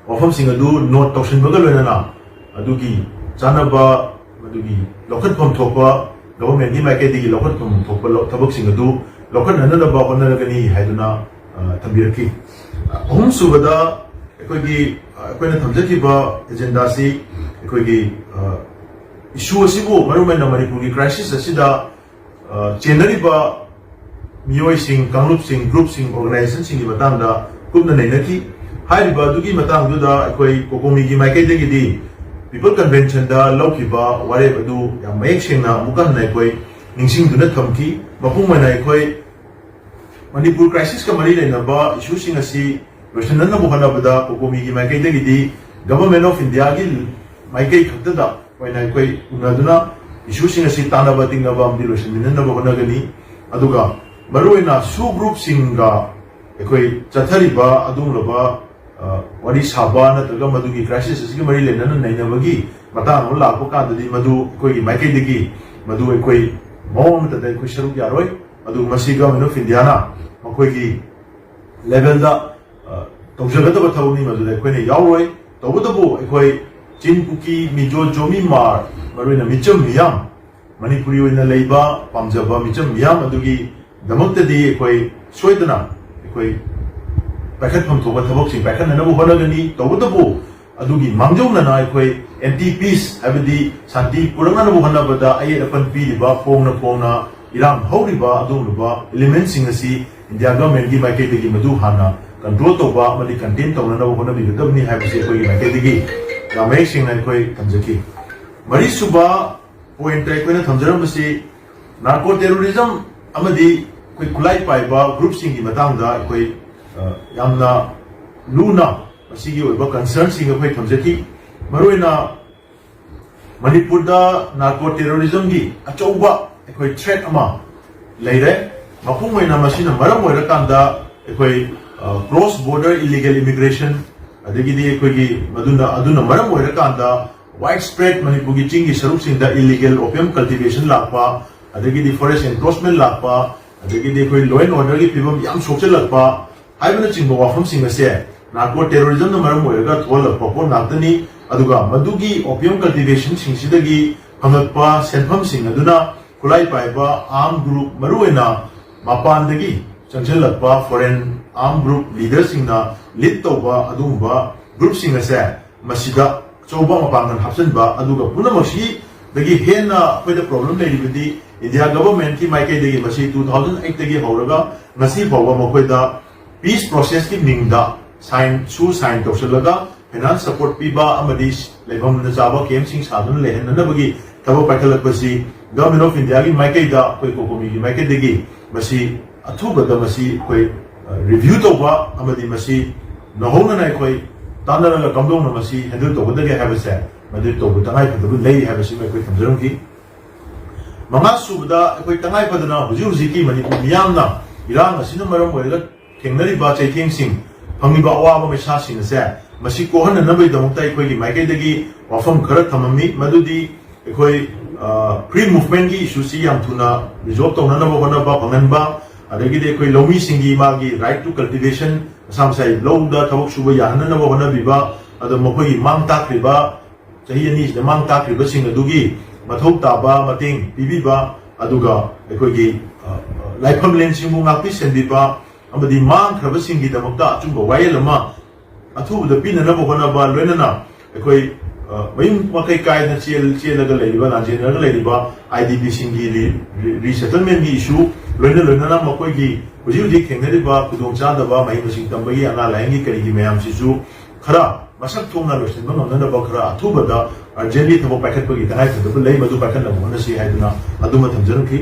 ꯋꯥꯐꯝꯁꯤꯡ ꯑꯗꯨ note ꯇꯧꯁꯤꯟꯕꯒ ꯂꯣꯏꯅꯅ ꯑꯗꯨꯒꯤ ꯆꯥꯅꯕ, ꯃꯗꯨꯒꯤ ꯂꯧꯈꯠꯐꯝ ꯊꯣꯛꯄ, governmentꯀꯤ ꯃꯥꯏꯀꯩꯗꯒꯤ ꯂꯧꯈꯠꯐꯝ ꯊꯣꯛꯄ ꯂꯧ-, ꯊꯕꯛꯁꯤꯡ ꯑꯗꯨ ꯂꯧꯈꯠꯅꯅꯕ ꯍꯣꯠꯅꯔꯒꯅꯤ ꯍꯥꯏꯗꯨꯅ, ꯑ, ꯊꯝꯕꯤꯔꯛꯈꯤ꯫ ꯑꯍꯨꯝꯁꯨꯕꯗ, ꯑꯩꯈꯣꯏꯒꯤ, ꯑ, ꯑꯩꯈꯣꯏꯅ ꯊꯝꯖꯈꯤꯕ agendaꯁꯤ ꯑꯩꯈꯣꯏꯒꯤ, ꯑ, issue ꯑꯁꯤꯕꯨ, ꯃꯔꯨꯑꯣꯏꯅ ꯃꯅꯤꯄꯨꯔꯒꯤ crisis ꯑꯁꯤꯗ, ꯑ, ꯆꯦꯟꯅꯔꯤꯕ ꯃꯤꯑꯣꯏꯁꯤꯡ, ꯀꯥꯡꯂꯨꯞꯁꯤꯡ, groupꯁꯤꯡ, organizationꯁꯤꯡꯒꯤ ꯃꯇꯥꯡꯗ ꯀꯨꯞꯅ ꯅꯩꯅꯈꯤ꯫ ꯍꯥꯏꯔꯤꯕ ꯑꯗꯨꯒꯤ ꯃꯇꯥꯡꯗꯨꯗ ꯑꯩꯈꯣꯏ ꯀꯣꯀꯣꯃꯤꯒꯤ ꯃꯥꯏꯀꯩꯗꯒꯤꯗꯤ People Conventionꯗ ꯂꯧꯈꯤꯕ ꯋꯥꯔꯦꯞ ꯑꯗꯨ ꯌꯥꯝ ꯃꯌꯦꯛ ꯁꯦꯡꯅ ꯑꯃꯨꯛꯀ ꯍꯟꯅ ꯑꯩꯈꯣꯏ ꯅꯤꯡꯁꯤꯡꯗꯨꯅ ꯊꯝꯈꯤ꯫ ꯃꯄꯨꯡ ꯑꯣꯏꯅ ꯑꯩꯈꯣꯏ ꯃꯅꯤꯄꯨꯔ crisisꯀ ꯃꯔꯤ ꯂꯩꯅꯕ issueꯁꯤꯡ ꯑꯁꯤ ꯂꯣꯏꯁꯤꯟꯅꯅꯕ ꯍꯣꯠꯅꯕꯗ ꯀꯣꯀꯣꯃꯤꯒꯤ ꯃꯥꯏꯀꯩꯗꯒꯤꯗꯤ Government of Indiaꯒꯤ ꯃꯥꯏꯀꯩ ꯈꯛꯇꯗ ꯑꯣꯏꯅ ꯑꯩꯈꯣꯏ ꯎꯅꯗꯨꯅ issueꯁꯤꯡ ꯑꯁꯤ ꯇꯥꯟꯅꯕ ꯇꯤꯡꯅꯕ ꯑꯃꯗꯤ ꯂꯣꯏꯁꯤꯟꯃꯤꯟꯅꯅꯕ ꯍꯣꯠꯅꯒꯅꯤ꯫ ꯑꯗꯨꯒ ꯃꯔꯨꯑꯣꯏꯅ SoO groupꯁꯤꯡꯒ ꯑꯩꯈꯣꯏ ꯆꯠꯊꯔꯤꯕ ꯑꯗꯨꯒꯨꯝꯂꯕ, ꯑ, ꯋꯥꯔꯤ ꯁꯥꯕ ꯅꯠꯇ꯭ꯔꯒ ꯃꯗꯨꯒꯤ crisis ꯑꯁꯤꯒ ꯃꯔꯤ ꯂꯩꯅꯅ ꯅꯩꯅꯕꯒꯤ ꯃꯇꯥꯡ ꯑꯃ ꯂꯥꯛꯄ ꯀꯥꯟꯗꯗꯤ ꯃꯗꯨ ꯑꯩꯈꯣꯏꯒꯤ ꯃꯥꯏꯀꯩꯗꯒꯤ ꯃꯗꯨ ꯑꯩꯈꯣꯏ ꯃꯑꯣꯡ ꯑꯃꯠꯇꯗ ꯑꯩꯈꯣꯏ ꯁꯔꯨꯛ ꯌꯥꯔꯣꯏ꯫ ꯑꯗꯨ ꯃꯁꯤ Government of Indiaꯅ ꯃꯈꯣꯏꯒꯤ levelꯗ, ꯑ, ꯇꯧꯖꯒꯗꯕ ꯊꯕꯛꯅꯤ, ꯃꯗꯨꯗ ꯑꯩꯈꯣꯏꯅ ꯌꯥꯎꯔꯣꯏ꯫ ꯇꯧꯕꯇꯕꯨ ꯑꯩꯈꯣꯏ ꯆꯤꯟ, ꯀꯨꯀꯤ, ꯃꯤꯖꯣ, ꯖꯣꯃꯤ, ꯃꯥꯔ, ꯃꯔꯨꯑꯣꯏꯅ ꯃꯤꯆꯝ ꯃꯤꯌꯥꯝ, ꯃꯅꯤꯄꯨꯔꯤ ꯑꯣꯏꯅ ꯂꯩꯕ ꯄꯥꯝꯖꯕ ꯃꯤꯆꯝ ꯃꯤꯌꯥꯝ ꯑꯗꯨꯒꯤꯗꯃꯛꯇꯗꯤ ꯑꯩꯈꯣꯏ ꯁꯣꯏꯗꯅ ꯑꯩꯈꯣꯏ ꯄꯥꯏꯈꯠꯐꯝ ꯊꯣꯛꯄ ꯊꯕꯛꯁꯤꯡ ꯄꯥꯏꯈꯠꯅꯅꯕ ꯍꯣꯠꯅꯒꯅꯤ꯫ ꯇꯧꯕꯇꯕꯨ ꯑꯗꯨꯒꯤ ꯃꯥꯡꯖꯧꯅꯅ ꯑꯩꯈꯣꯏ anti peace, ꯍꯥꯏꯕꯗꯤ ꯁꯥꯟꯇꯤ ꯄꯨꯔꯛꯅꯅꯕ ꯍꯣꯠꯅꯕꯗ ꯑꯌꯦꯠ ꯑꯄꯟ ꯄꯤꯔꯤꯕ, ꯐꯣꯡꯅ ꯐꯣꯡꯅ ꯏꯔꯥꯡ ꯍꯧꯔꯤꯕ ꯑꯗꯨꯒꯨꯝꯂꯕ elementꯁꯤꯡ ꯑꯁꯤ India governmentꯀꯤ ꯃꯥꯏꯀꯩꯗꯒꯤ ꯃꯗꯨ ꯍꯥꯟꯅ control ꯇꯧꯕ ꯑꯃꯗꯤ contain ꯇꯧꯅꯅꯕ ꯍꯣꯠꯅꯕꯤꯒꯗꯕꯅꯤ ꯍꯥꯏꯕꯁꯤ ꯑꯩꯈꯣꯏꯒꯤ ꯃꯥꯏꯀꯩꯗꯒꯤ ꯌꯥꯝ ꯃꯌꯦꯛ ꯁꯦꯡꯅ ꯑꯩꯈꯣꯏ ꯊꯝꯖꯈꯤ꯫ ꯃꯔꯤꯁꯨꯕ pointꯇ ꯑꯩꯈꯣꯏꯅ ꯊꯝꯖꯔꯝꯕꯁꯤ narco terrorism ꯑꯃꯗꯤ ꯑꯩꯈꯣꯏ ꯈꯨꯠꯂꯥꯏ ꯄꯥꯏꯕ groupꯁꯤꯡꯒꯤ ꯃꯇꯥꯡꯗ ꯑꯩꯈꯣꯏ, ꯑ, ꯌꯥꯝꯅ ꯂꯨꯅ ꯃꯁꯤꯒꯤ ꯑꯣꯏꯕ concernꯁꯤꯡ ꯑꯩꯈꯣꯏ ꯊꯝꯖꯈꯤ꯫ ꯃꯔꯨꯑꯣꯏꯅ ꯃꯅꯤꯄꯨꯔꯗ narco terrorismꯒꯤ ꯑꯆꯧꯕ ꯑꯩꯈꯣꯏ threat ꯑꯃ ꯂꯩꯔꯦ꯫ ꯃꯄꯨꯡ ꯑꯣꯏꯅ ꯃꯁꯤꯅ ꯃꯔꯝ ꯑꯣꯏꯔꯀꯥꯟꯗ ꯑꯩꯈꯣꯏ, ꯑ, cross border illegal immigration, ꯑꯗꯒꯤꯗꯤ ꯑꯩꯈꯣꯏꯒꯤ ꯃꯗꯨꯅ, ꯑꯗꯨꯅ ꯃꯔꯝ ꯑꯣꯏꯔꯀꯥꯟꯗ widespread ꯃꯅꯤꯄꯨꯔꯒꯤ ꯆꯤꯡꯒꯤ ꯁꯔꯨꯛꯁꯤꯡꯗ illegal opium cultivation ꯂꯥꯛꯄ, ꯑꯗꯒꯤꯗꯤ forest encroachment ꯂꯥꯛꯄ, ꯑꯗꯒꯤꯗꯤ ꯑꯩꯈꯣꯏ law and orderꯒꯤ ꯐꯤꯕꯝ ꯌꯥꯝ ꯁꯣꯛꯆꯤꯜꯂꯛꯄ ꯍꯥꯏꯕꯅꯆꯤꯡꯕ ꯋꯥꯐꯝꯁꯤꯡ ꯑꯁꯦ narco terrorismꯅ ꯃꯔꯝ ꯑꯣꯏꯔꯒ ꯊꯣꯛꯍꯜꯂꯛꯄ ꯄꯣꯠ ꯉꯥꯛꯇꯅꯤ꯫ ꯑꯗꯨꯒ ꯃꯗꯨꯒꯤ opium cultivationꯁꯤꯡꯁꯤꯗꯒꯤ ꯐꯪꯂꯛꯄ ꯁꯦꯟꯐꯝꯁꯤꯡ ꯑꯗꯨꯅ ꯈꯨꯠꯂꯥꯏ ꯄꯥꯏꯕ armed group, ꯃꯔꯨꯑꯣꯏꯅ ꯃꯄꯥꯟꯗꯒꯤ ꯆꯪꯁꯤꯜꯂꯛꯄ foreign armed group leaderꯁꯤꯡꯅ lead ꯇꯧꯕ ꯑꯗꯨꯒꯨꯝꯕ groupꯁꯤꯡ ꯑꯁꯦ ꯃꯁꯤꯗ ꯑꯆꯧꯕ ꯃꯄꯥꯡꯒꯜ ꯍꯥꯞꯆꯤꯟꯕ, ꯑꯗꯨꯒ ꯄꯨꯝꯅꯃꯛꯁꯤꯗꯒꯤ ꯍꯦꯟꯅ ꯑꯩꯈꯣꯏꯗ problem ꯂꯩꯔꯤꯕꯗꯤ India governmentꯀꯤ ꯃꯥꯏꯀꯩꯗꯒꯤ ꯃꯁꯤ two thousand eightꯇꯒꯤ ꯍꯧꯔꯒ ꯉꯁꯤ ꯐꯥꯎꯕ ꯃꯈꯣꯏꯗ peace processꯀꯤ ꯃꯤꯡꯗ sign, ꯁꯨ sign ꯇꯧꯁꯤꯜꯂꯒ finance support ꯄꯤꯕ ꯑꯃꯗꯤ ꯂꯩꯐꯝ ꯆꯥꯕ campꯁꯤꯡ ꯁꯥꯗꯨꯅ ꯂꯩꯍꯟꯅꯅꯕꯒꯤ ꯊꯕꯛ ꯄꯥꯏꯈꯠꯂꯛꯄꯁꯤ Government of Indiaꯒꯤ ꯃꯥꯏꯀꯩꯗ, ꯑꯩꯈꯣꯏ COCOMIꯒꯤ ꯃꯥꯏꯀꯩꯗꯒꯤ ꯃꯁꯤ ꯑꯊꯨꯕꯗ ꯃꯁꯤ ꯑꯩꯈꯣꯏ, ꯑ, review ꯇꯧꯕ ꯑꯃꯗꯤ ꯃꯁꯤ ꯅꯧꯍꯧꯅꯅ ꯑꯩꯈꯣꯏ ꯇꯥꯟꯅꯔꯒ ꯀꯝꯗꯧꯅ ꯃꯁꯤ handle ꯇꯧꯒꯗꯒꯦ ꯍꯥꯏꯕꯁꯦ ꯃꯗꯨ ꯇꯧꯕ ꯇꯉꯥꯏ ꯐꯗꯕ ꯂꯩ ꯍꯥꯏꯕꯁꯤꯃ ꯑꯩꯈꯣꯏ ꯊꯝꯖꯔꯝꯈꯤ꯫ ꯃꯉꯥ ꯁꯨꯕꯗ, ꯑꯩꯈꯣꯏ ꯇꯉꯥꯏ ꯐꯗꯅ ꯍꯧꯖꯤꯛ ꯍꯧꯖꯤꯛꯀꯤ ꯃꯅꯤꯄꯨꯔ ꯃꯤꯌꯥꯝꯅ ꯏꯔꯥꯡ ꯑꯁꯤꯅ ꯃꯔꯝ ꯑꯣꯏꯔꯒ ꯊꯦꯡꯅꯔꯤꯕ ꯆꯩꯊꯦꯡꯁꯤꯡ, ꯐꯪꯂꯤꯕ ꯑꯋꯥꯕ ꯃꯩꯁꯥꯁꯤꯡ ꯑꯁꯦ ꯃꯁꯤ ꯀꯣꯛꯍꯟꯅꯅꯕꯒꯤꯗꯃꯛꯇ ꯑꯩꯈꯣꯏꯒꯤ ꯃꯥꯏꯀꯩꯗꯒꯤ ꯋꯥꯐꯝ ꯈꯔ ꯊꯝꯃꯝꯃꯤ꯫ ꯃꯗꯨꯗꯤ ꯑꯩꯈꯣꯏ, ꯑ, free movementꯀꯤ issueꯁꯤ ꯌꯥꯝ ꯊꯨꯅ resolve ꯇꯧꯅꯅꯕ ꯍꯣꯠꯅꯕ, ꯐꯪꯍꯟꯕ, ꯑꯗꯒꯤꯗꯤ ꯑꯩꯈꯣꯏ ꯂꯧꯃꯤꯁꯤꯡꯒꯤ ꯃꯥꯒꯤ right to cultivation, ꯃꯁꯥ ꯃꯁꯥꯒꯤ ꯂꯧꯗ ꯊꯕꯛ ꯁꯨꯕ ꯌꯥꯍꯟꯅꯅꯕ ꯍꯣꯠꯅꯕꯤꯕ, ꯑꯗꯣ ꯃꯈꯣꯏꯒꯤ ꯃꯥꯡ ꯇꯥꯛꯈ꯭ꯔꯤꯕ, ꯆꯍꯤ ꯑꯅꯤꯁꯤꯗ ꯃꯥꯡ ꯇꯥꯛꯈ꯭ꯔꯤꯕꯁꯤꯡ ꯑꯗꯨꯒꯤ ꯃꯊꯧ ꯇꯥꯕ ꯃꯇꯦꯡ ꯄꯤꯕꯤꯕ, ꯑꯗꯨꯒ ꯑꯩꯈꯣꯏꯒꯤ, ꯑ, ꯂꯥꯏꯐꯝꯂꯦꯟꯁꯤꯡꯕꯨ ꯉꯥꯛꯄꯤ ꯁꯦꯟꯕꯤꯕ, ꯑꯃꯗꯤ ꯃꯥꯡꯈ꯭ꯔꯕꯁꯤꯡꯒꯤꯗꯃꯛꯇ ꯑꯆꯨꯝꯕ ꯋꯥꯌꯦꯜ ꯑꯃ ꯑꯊꯨꯕꯗ ꯄꯤꯅꯅꯕ ꯍꯣꯠꯅꯕ, ꯂꯣꯏꯅꯅ ꯑꯩꯈꯣꯏ, ꯑ, ꯃꯌꯨꯝ ꯃꯀꯩ ꯀꯥꯏꯗꯅ ꯆꯦꯜ-, ꯆꯦꯜꯂꯒ ꯂꯩꯔꯤꯕ, ꯂꯥꯟꯖꯦꯟꯅꯔꯒ ꯂꯩꯔꯤꯕ IDPꯁꯤꯡꯒꯤ ꯔꯤ-, ꯔꯤ-, resettlementꯀꯤ issue, ꯂꯣꯏꯅ ꯂꯣꯏꯅꯅ ꯃꯈꯣꯏꯒꯤ ꯍꯧꯖꯤꯛ ꯍꯧꯖꯤꯛ ꯊꯦꯡꯅꯔꯤꯕ ꯈꯨꯗꯣꯡꯆꯥꯗꯕ, ꯃꯍꯩ ꯃꯁꯤꯡ ꯇꯝꯕꯒꯤ, ꯑꯅꯥ ꯂꯥꯏꯌꯦꯡꯒꯤ, ꯀꯔꯤꯒꯤ ꯃꯌꯥꯝꯁꯤꯁꯨ ꯈꯔ ꯃꯁꯛ ꯊꯣꯛꯅ ꯂꯣꯏꯁꯤꯟꯕ ꯉꯝꯅꯅꯕ ꯈꯔ ꯑꯊꯨꯕꯗ urgently ꯊꯕꯛ ꯄꯥꯏꯈꯠꯄꯒꯤ ꯇꯉꯥꯏꯐꯗꯕ ꯂꯩ, ꯃꯗꯨ ꯄꯥꯏꯈꯠꯅꯕ ꯍꯣꯠꯅꯁꯤ ꯍꯥꯏꯗꯨꯅ ꯑꯗꯨꯃ ꯊꯝꯖꯔꯛꯈꯤ꯫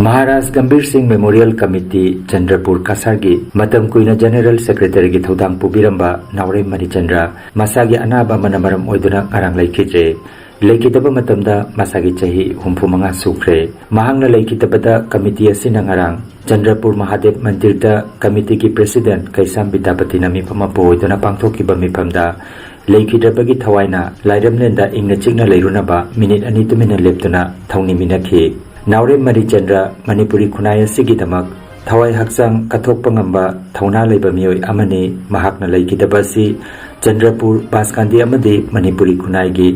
ꯃꯍꯥꯔꯥꯖ ꯒꯝꯚꯤꯔ ꯁꯤꯡ ꯃꯦꯃꯣꯔꯤꯌꯦꯜ ꯀꯃꯤꯇꯤ ꯆꯟꯗ꯭ꯔꯄꯨꯔ ꯀꯁꯥꯔꯒꯤ ꯃꯇꯝ ꯀꯨꯏꯅ ꯖꯦꯅꯦꯔꯦꯜ ꯁꯦꯀ꯭ꯔꯦꯇꯔꯤꯒꯤ ꯊꯧꯗꯥꯡ ꯄꯨꯕꯤꯔꯝꯕ ꯅꯥꯎꯔꯦꯝ ꯃꯅꯤꯆꯟꯗ꯭ꯔ ꯃꯁꯥꯒꯤ ꯑꯅꯥꯕ ꯑꯃꯅ ꯃꯔꯝ ꯑꯣꯏꯗꯨꯅ ꯉꯔꯥꯡ ꯂꯩꯈꯤꯗ꯭ꯔꯦ꯫ ꯂꯩꯈꯤꯗꯕ ꯃꯇꯝꯗ ꯃꯁꯥꯒꯤ ꯆꯍꯤ ꯍꯨꯝꯐꯨ ꯃꯉꯥ ꯁꯨꯈ꯭ꯔꯦ꯫ ꯃꯍꯥꯛꯅ ꯂꯩꯈꯤꯗꯕꯗ ꯀꯃꯤꯇꯤ ꯑꯁꯤꯅ ꯉꯔꯥꯡ ꯆꯟꯗ꯭ꯔꯄꯨꯔ ꯃꯍꯥꯗꯦꯕ ꯃꯟꯗꯤꯔꯗ ꯀꯃꯤꯇꯤꯒꯤ ꯄ꯭ꯔꯦꯁꯤꯗꯦꯟꯠ ꯀꯩꯁꯥꯝ ꯕꯤꯗ꯭ꯌꯥꯄꯇꯤꯅ ꯃꯤꯐꯝ ꯑꯃ ꯄꯨꯍꯣꯏꯗꯨꯅ ꯄꯥꯡꯊꯣꯛꯈꯤꯕ ꯃꯤꯐꯝꯗ ꯂꯩꯈꯤꯗ꯭ꯔꯕꯒꯤ ꯊꯋꯥꯏꯅ ꯂꯥꯏꯔꯝꯂꯦꯟꯗ ꯏꯪꯅ ꯆꯤꯛꯅ ꯂꯩꯔꯨꯅꯕ ꯃꯤꯅꯤꯠ ꯑꯅꯤ ꯇꯨꯃꯤꯟꯅ ꯂꯦꯞꯇꯨꯅ ꯊꯧꯅꯤꯃꯤꯟꯅꯈꯤ꯫ ꯅꯥꯎꯔꯦꯝ ꯃꯔꯤꯆꯟꯗ꯭ꯔ ꯃꯅꯤꯄꯨꯔꯤ ꯈꯨꯟꯅꯥꯏ ꯑꯁꯤꯒꯤꯗꯃꯛ ꯊꯋꯥꯏ ꯍꯛꯆꯥꯡ ꯀꯠꯊꯣꯛꯄ ꯉꯝꯕ ꯊꯧꯅꯥ ꯂꯩꯕ ꯃꯤꯑꯣꯏ ꯑꯃꯅꯤ꯫ ꯃꯍꯥꯛꯅ ꯂꯩꯈꯤꯗꯕ ꯑꯁꯤ ꯆꯟꯗ꯭ꯔꯄꯨꯔ, ꯕꯥꯁꯀꯥꯟꯗꯤ ꯑꯃꯗꯤ ꯃꯅꯤꯄꯨꯔꯤ ꯈꯨꯟꯅꯥꯏꯒꯤ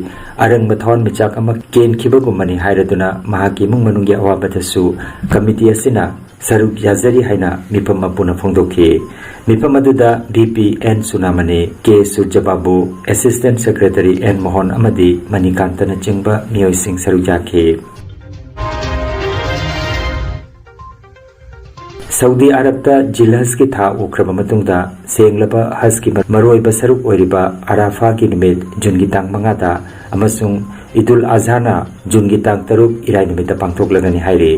ꯑꯔꯪꯕ ꯊꯋꯥꯟꯃꯤꯆꯥꯛ ꯑꯃ ꯀꯦꯟꯈꯤꯕꯒꯨꯝꯕꯅꯤ ꯍꯥꯏꯔꯗꯨꯅ ꯃꯍꯥꯛꯀꯤ ꯏꯃꯨꯡ ꯃꯅꯨꯡꯒꯤ ꯑꯋꯥꯕꯗꯁꯨ ꯀꯃꯤꯇꯤ ꯑꯁꯤꯅ ꯁꯔꯨꯛ ꯌꯥꯖꯔꯤ ꯍꯥꯏꯅ ꯃꯤꯐꯝ ꯃꯄꯨꯅ ꯐꯣꯡꯗꯣꯛꯈꯤ꯫ ꯃꯤꯐꯝ ꯑꯗꯨꯗ VP ꯑꯦꯟ ꯁꯨꯅꯥꯃꯅꯤ, ꯀꯦ ꯁꯨꯔꯖꯕꯥꯕꯨ, Assistant Secretary ꯑꯦꯟ ꯃꯣꯍꯟ ꯑꯃꯗꯤ ꯃꯅꯤꯀꯥꯟꯇꯅꯆꯤꯡꯕ ꯃꯤꯑꯣꯏꯁꯤꯡ ꯁꯔꯨꯛ ꯌꯥꯈꯤ꯫ ꯁꯧꯗꯤ ꯑꯔꯕꯇ ꯖꯤꯜ ꯍꯖꯀꯤ ꯊꯥ ꯎꯈ꯭ꯔꯕ ꯃꯇꯨꯡꯗ ꯁꯦꯡꯂꯕ ꯍꯖꯀꯤ ꯃꯔꯨꯑꯣꯏꯕ ꯁꯔꯨꯛ ꯑꯣꯏꯔꯤꯕ ꯑꯔꯥꯐꯥꯒꯤ ꯅꯨꯃꯤꯠ ꯖꯨꯟꯒꯤ ꯇꯥꯡ ꯃꯉꯥꯗ ꯑꯃꯁꯨꯡ ꯏꯗꯨꯜ ꯑꯖꯍꯥꯅ ꯖꯨꯟꯒꯤ ꯇꯥꯡ ꯇꯔꯨꯛ ꯏꯔꯥꯏ ꯅꯨꯃꯤꯠꯇ ꯄꯥꯡꯊꯣꯛꯂꯒꯅꯤ ꯍꯥꯏꯔꯤ꯫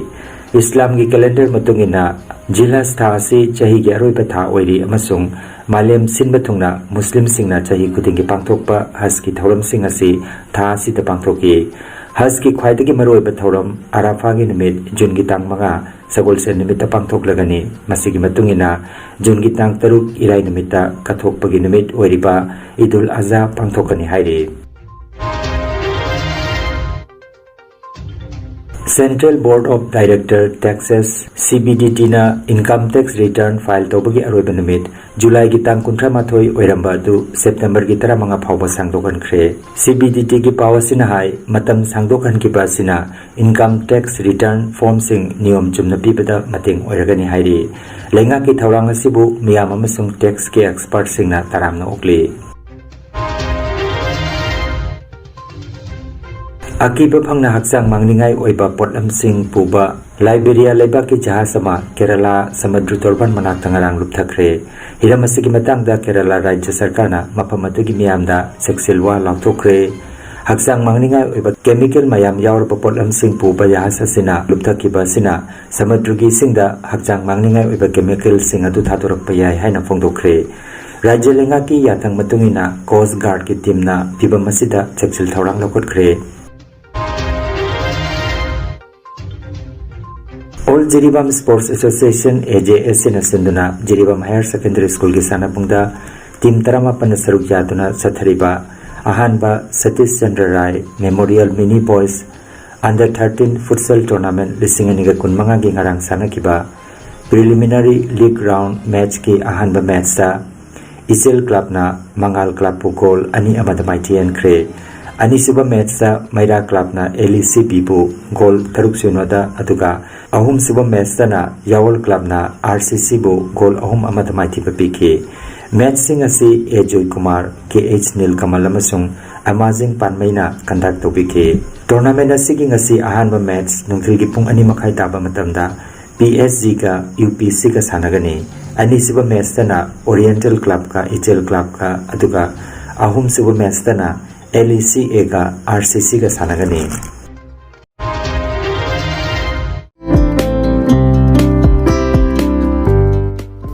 ꯏꯁꯂꯥꯝꯒꯤ ꯀꯦꯂꯦꯟꯗꯔ ꯃꯇꯨꯡ ꯏꯟꯅ ꯖꯤꯜ ꯍꯖ ꯊꯥ ꯑꯁꯤ ꯆꯍꯤꯒꯤ ꯑꯔꯣꯏꯕ ꯊꯥ ꯑꯣꯏꯔꯤ ꯑꯃꯁꯨꯡ ꯃꯥꯂꯦꯝ ꯁꯤꯟꯕ ꯊꯨꯡꯅ ꯃꯨꯁꯂꯤꯝꯁꯤꯡꯅ ꯆꯍꯤ ꯈꯨꯗꯤꯡꯒꯤ ꯄꯥꯡꯊꯣꯛꯄ ꯍꯖꯀꯤ ꯊꯧꯔꯝꯁꯤꯡ ꯑꯁꯤ ꯊꯥ ꯑꯁꯤꯗ ꯄꯥꯡꯊꯣꯛꯏ꯫ ꯍꯖꯀꯤ ꯈ꯭ꯋꯥꯏꯗꯒꯤ ꯃꯔꯨꯑꯣꯏꯕ ꯊꯧꯔꯝ ꯑꯔꯥꯐꯥꯒꯤ ꯅꯨꯃꯤꯠ ꯖꯨꯟꯒꯤ ꯇꯥꯡ ꯃꯉꯥ ꯁꯒꯣꯜꯁꯦꯟ ꯅꯨꯃꯤꯠꯇ ꯄꯥꯡꯊꯣꯛꯂꯒꯅꯤ꯫ ꯃꯁꯤꯒꯤ ꯃꯇꯨꯡ ꯏꯟꯅ ꯖꯨꯟꯒꯤ ꯇꯥꯡ ꯇꯔꯨꯛ ꯏꯔꯥꯏ ꯅꯨꯃꯤꯠꯇ ꯀꯠꯊꯣꯛꯄꯒꯤ ꯅꯨꯃꯤꯠ ꯑꯣꯏꯔꯤꯕ ꯏꯗꯨꯜ ꯑꯖꯍꯥ ꯄꯥꯡꯊꯣꯛꯀꯅꯤ ꯍꯥꯏꯔꯤ꯫ Central Board of Director Taxes, C B D T ꯅ income tax return file ꯇꯧꯕꯒꯤ ꯑꯔꯣꯏꯕ ꯅꯨꯃꯤꯠ ꯖꯨꯂꯥꯏꯒꯤ ꯇꯥꯡ ꯀꯨꯟꯊ꯭ꯔꯥ ꯃꯥꯊꯣꯏ ꯑꯣꯏꯔꯝꯕ ꯑꯗꯨ ꯁꯦꯞꯇꯦꯝꯕꯔꯒꯤ ꯇꯔꯥꯃꯉꯥ ꯐꯥꯎꯕ ꯁꯥꯡꯗꯣꯛꯍꯟꯈ꯭ꯔꯦ꯫ C B D T ꯒꯤ ꯄꯥꯎ ꯑꯁꯤꯅ ꯍꯥꯏ, ꯃꯇꯝ ꯁꯥꯡꯗꯣꯛꯍꯟꯈꯤꯕ ꯑꯁꯤꯅ income tax return form ꯁꯤꯡ ꯅꯤꯌꯣꯝ ꯆꯨꯝꯅ ꯄꯤꯕꯗ ꯃꯇꯦꯡ ꯑꯣꯏꯔꯒꯅꯤ ꯍꯥꯏꯔꯤ꯫ ꯂꯩꯉꯥꯛꯀꯤ ꯊꯧꯔꯥꯡ ꯑꯁꯤꯕꯨ ꯃꯤꯌꯥꯝ ꯑꯃꯁꯨꯡ tax ꯀꯤ expert ꯁꯤꯡꯅ ꯇꯔꯥꯝꯅ ꯑꯣꯛꯂꯤ꯫ ꯑꯀꯤꯕ ꯐꯪꯅ ꯍꯛꯆꯥꯡ ꯃꯥꯡꯅꯤꯡꯉꯥꯏ ꯑꯣꯏꯕ ꯄꯣꯠꯂꯝꯁꯤꯡ ꯄꯨꯕ ꯂꯥꯏꯕꯦꯔꯤꯌꯥ ꯂꯩꯕꯥꯛꯀꯤ ꯖꯍꯥꯖ ꯑꯃ ꯀꯦꯔꯂꯥ ꯁꯃꯨꯗ꯭ꯔ ꯇꯣꯔꯕꯥꯟ ꯃꯅꯥꯛꯇ ꯉꯔꯥꯡ ꯂꯨꯞꯊꯈ꯭ꯔꯦ꯫ ꯍꯤꯔꯝ ꯑꯁꯤꯒꯤ ꯃꯇꯥꯡꯗ ꯀꯦꯔꯂꯥ ꯔꯥꯖ꯭ꯌ ꯁꯔꯀꯥꯔꯅ ꯃꯐꯝ ꯑꯗꯨꯒꯤ ꯃꯤꯌꯥꯝꯗ ꯆꯦꯛꯁꯤꯜꯋꯥ ꯂꯥꯎꯊꯣꯛꯈ꯭ꯔꯦ꯫ ꯍꯛꯆꯥꯡ ꯃꯥꯡꯅꯤꯡꯉꯥꯏ ꯑꯣꯏꯕ chemical ꯃꯌꯥꯝ ꯌꯥꯎꯔꯕ ꯄꯣꯠꯂꯝꯁꯤꯡ ꯄꯨꯕ ꯖꯍꯥꯖ ꯑꯁꯤꯅ ꯂꯨꯞꯊꯈꯤꯕ ꯑꯁꯤꯅ ꯁꯃꯨꯗ꯭ꯔꯒꯤ ꯏꯁꯤꯡꯗ ꯍꯛꯆꯥꯡ ꯃꯥꯡꯅꯤꯡꯉꯥꯏ ꯑꯣꯏꯕ chemical ꯁꯤꯡ ꯑꯗꯨ ꯊꯥꯗꯣꯔꯛꯄ ꯌꯥꯏ ꯍꯥꯏꯅ ꯐꯣꯡꯗꯣꯛꯈ꯭ꯔꯦ꯫ ꯔꯥꯖ꯭ꯌ ꯂꯩꯉꯥꯛꯀꯤ ꯌꯥꯊꯪ ꯃꯇꯨꯡ ꯏꯟꯅ Coast Guard ꯀꯤ team ꯅ ꯐꯤꯚꯝ ꯑꯁꯤꯗ ꯆꯦꯛꯁꯤꯜ ꯊꯧꯔꯥꯡ ꯂꯧꯈꯠꯈ꯭ꯔꯦ꯫ All Jiribam Sports Association, A J S A ꯅ ꯁꯤꯟꯗꯨꯅ ꯖꯤꯔꯤꯕꯥꯝ Higher Secondary School ꯒꯤ ꯁꯥꯟꯅꯄꯨꯡꯗ team ꯇꯔꯥꯃꯥꯄꯟꯅ ꯁꯔꯨꯛ ꯌꯥꯗꯨꯅ ꯆꯠꯊꯔꯤꯕ ꯑꯍꯥꯟꯕ ꯁꯇꯤꯁ ꯆꯟꯗ꯭ꯔ ꯔꯥꯏ Memorial Mini Boys Under thirteen Futsal Tournament ꯂꯤꯁꯤꯡ ꯑꯅꯤꯒ ꯀꯨꯟꯃꯉꯥꯒꯤ ꯉꯔꯥꯡ ꯁꯥꯟꯅꯈꯤꯕ preliminary league round match ꯀꯤ ꯑꯍꯥꯟꯕ match ꯇ ꯏꯆꯦꯜ club ꯅ ꯃꯉꯥꯜ club ꯄꯨ goal ꯑꯅꯤ ꯑꯃꯗ ꯃꯥꯏꯊꯤꯍꯟꯈ꯭ꯔꯦ꯫ ꯑꯅꯤꯁꯨꯕ match ꯇ ꯃꯩꯔꯥ club ꯅ L E C B ꯕꯨ goal ꯇꯔꯨꯛ ꯁꯤꯅꯣꯗ, ꯑꯗꯨꯒ ꯑꯍꯨꯝꯁꯨꯕ match ꯇꯅ ꯌꯥꯋꯜ club ꯅ R C C ꯕꯨ goal ꯑꯍꯨꯝ ꯑꯃꯗ ꯃꯥꯏꯊꯤꯕ ꯄꯤꯈꯤ꯫ Match ꯁꯤꯡ ꯑꯁꯤ A ꯖꯣꯏꯀꯨꯃꯥꯔ, K H ꯅꯤꯜꯀꯃꯜ ꯑꯃꯁꯨꯡ ꯑꯃꯥꯖꯤꯡ ꯄꯥꯟꯃꯩꯅ conduct ꯇꯧꯕꯤꯈꯤ꯫ Tournament ꯑꯁꯤꯒꯤ ꯉꯁꯤ ꯑꯍꯥꯟꯕ match ꯅꯨꯡꯊꯤꯜꯒꯤ ꯄꯨꯡ ꯑꯅꯤ ꯃꯈꯥꯏ ꯇꯥꯕ ꯃꯇꯝꯗ P S G ꯒ U P C ꯒ ꯁꯥꯟꯅꯒꯅꯤ꯫ ꯑꯅꯤꯁꯨꯕ match ꯇꯅ Oriental club ꯀ ꯏꯆꯦꯜ club ꯀ, ꯑꯗꯨꯒ ꯑꯍꯨꯝꯁꯨꯕ match ꯇꯅ L E C A ꯒ R C C ꯒ ꯁꯥꯟꯅꯒꯅꯤ꯫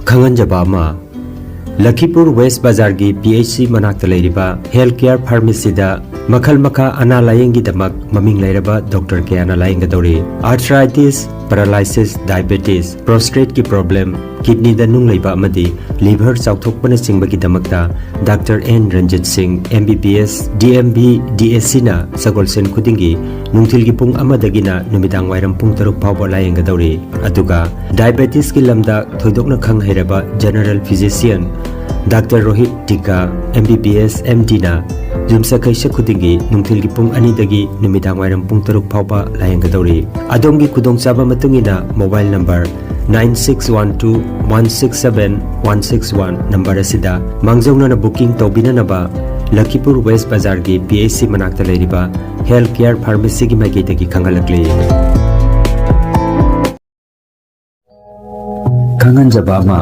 ꯈꯪꯍꯟꯖꯕ ꯑꯃ, ꯂꯈꯤꯄꯨꯔ ꯋꯦꯁ ꯕꯖꯥꯔꯒꯤ P H C ꯃꯅꯥꯛꯇ ꯂꯩꯔꯤꯕ health care pharmacy ꯗ ꯃꯈꯜ ꯃꯈꯥ ꯑꯅꯥ ꯂꯥꯌꯦꯡꯒꯤꯗꯃꯛ ꯃꯃꯤꯡ ꯂꯩꯔꯕ doctor ꯀꯌꯥꯅ ꯂꯥꯌꯦꯡꯒꯗꯧꯔꯤ꯫ Arthritis, paralysis, diabetes, prostate ꯀꯤ problem, kidney ꯗ ꯅꯨꯡ ꯂꯩꯕ ꯑꯃꯗꯤ liver ꯆꯥꯎꯊꯣꯛꯄꯅꯆꯤꯡꯕꯒꯤꯗꯃꯛꯇ ꯗꯥꯛꯇꯔ ꯑꯦꯟ ꯔꯟꯖꯤꯠ ꯁꯤꯡ, M B B S, D M B, D S C ꯅ ꯁꯒꯣꯜꯁꯦꯟ ꯈꯨꯗꯤꯡꯒꯤ ꯅꯨꯡꯊꯤꯜꯒꯤ ꯄꯨꯡ ꯑꯃꯗꯒꯤꯅ ꯅꯨꯃꯤꯗꯥꯡ ꯋꯥꯏꯔꯝ ꯄꯨꯡ ꯇꯔꯨꯛ ꯐꯥꯎꯕ ꯂꯥꯌꯦꯡꯒꯗꯧꯔꯤ꯫ ꯑꯗꯨꯒ diabetes ꯀꯤ ꯂꯝꯗ ꯊꯣꯏꯗꯣꯛꯅ ꯈꯪ ꯍꯩꯔꯕ general physician ꯗꯥꯛꯇꯔ ꯔꯣꯍꯤꯠ ꯇꯤꯀꯥ, M B B S, M D ꯅ ꯌꯨꯝꯁꯀꯩꯁ ꯈꯨꯗꯤꯡꯒꯤ ꯅꯨꯡꯊꯤꯜꯒꯤ ꯄꯨꯡ ꯑꯅꯤꯗꯒꯤ ꯅꯨꯃꯤꯗꯥꯡ ꯋꯥꯏꯔꯝ ꯄꯨꯡ ꯇꯔꯨꯛ ꯐꯥꯎꯕ ꯂꯥꯌꯦꯡꯒꯗꯧꯔꯤ꯫ ꯑꯗꯣꯝꯒꯤ ꯈꯨꯗꯣꯡꯆꯥꯕ ꯃꯇꯨꯡ ꯏꯟꯅ mobile number nine six one two one six seven one six one number ꯑꯁꯤꯗ ꯃꯥꯡꯖꯧꯅꯅ booking ꯇꯧꯕꯤꯅꯅꯕ ꯂꯈꯤꯄꯨꯔ West ꯕꯖꯥꯔꯒꯤ P H C ꯃꯅꯥꯛꯇ ꯂꯩꯔꯤꯕ Health Care Pharmacy ꯒꯤ ꯃꯥꯏꯀꯩꯗꯒꯤ ꯈꯪꯍꯜꯂꯛꯂꯤ꯫ ꯈꯪꯍꯟꯖꯕ ꯑꯃ,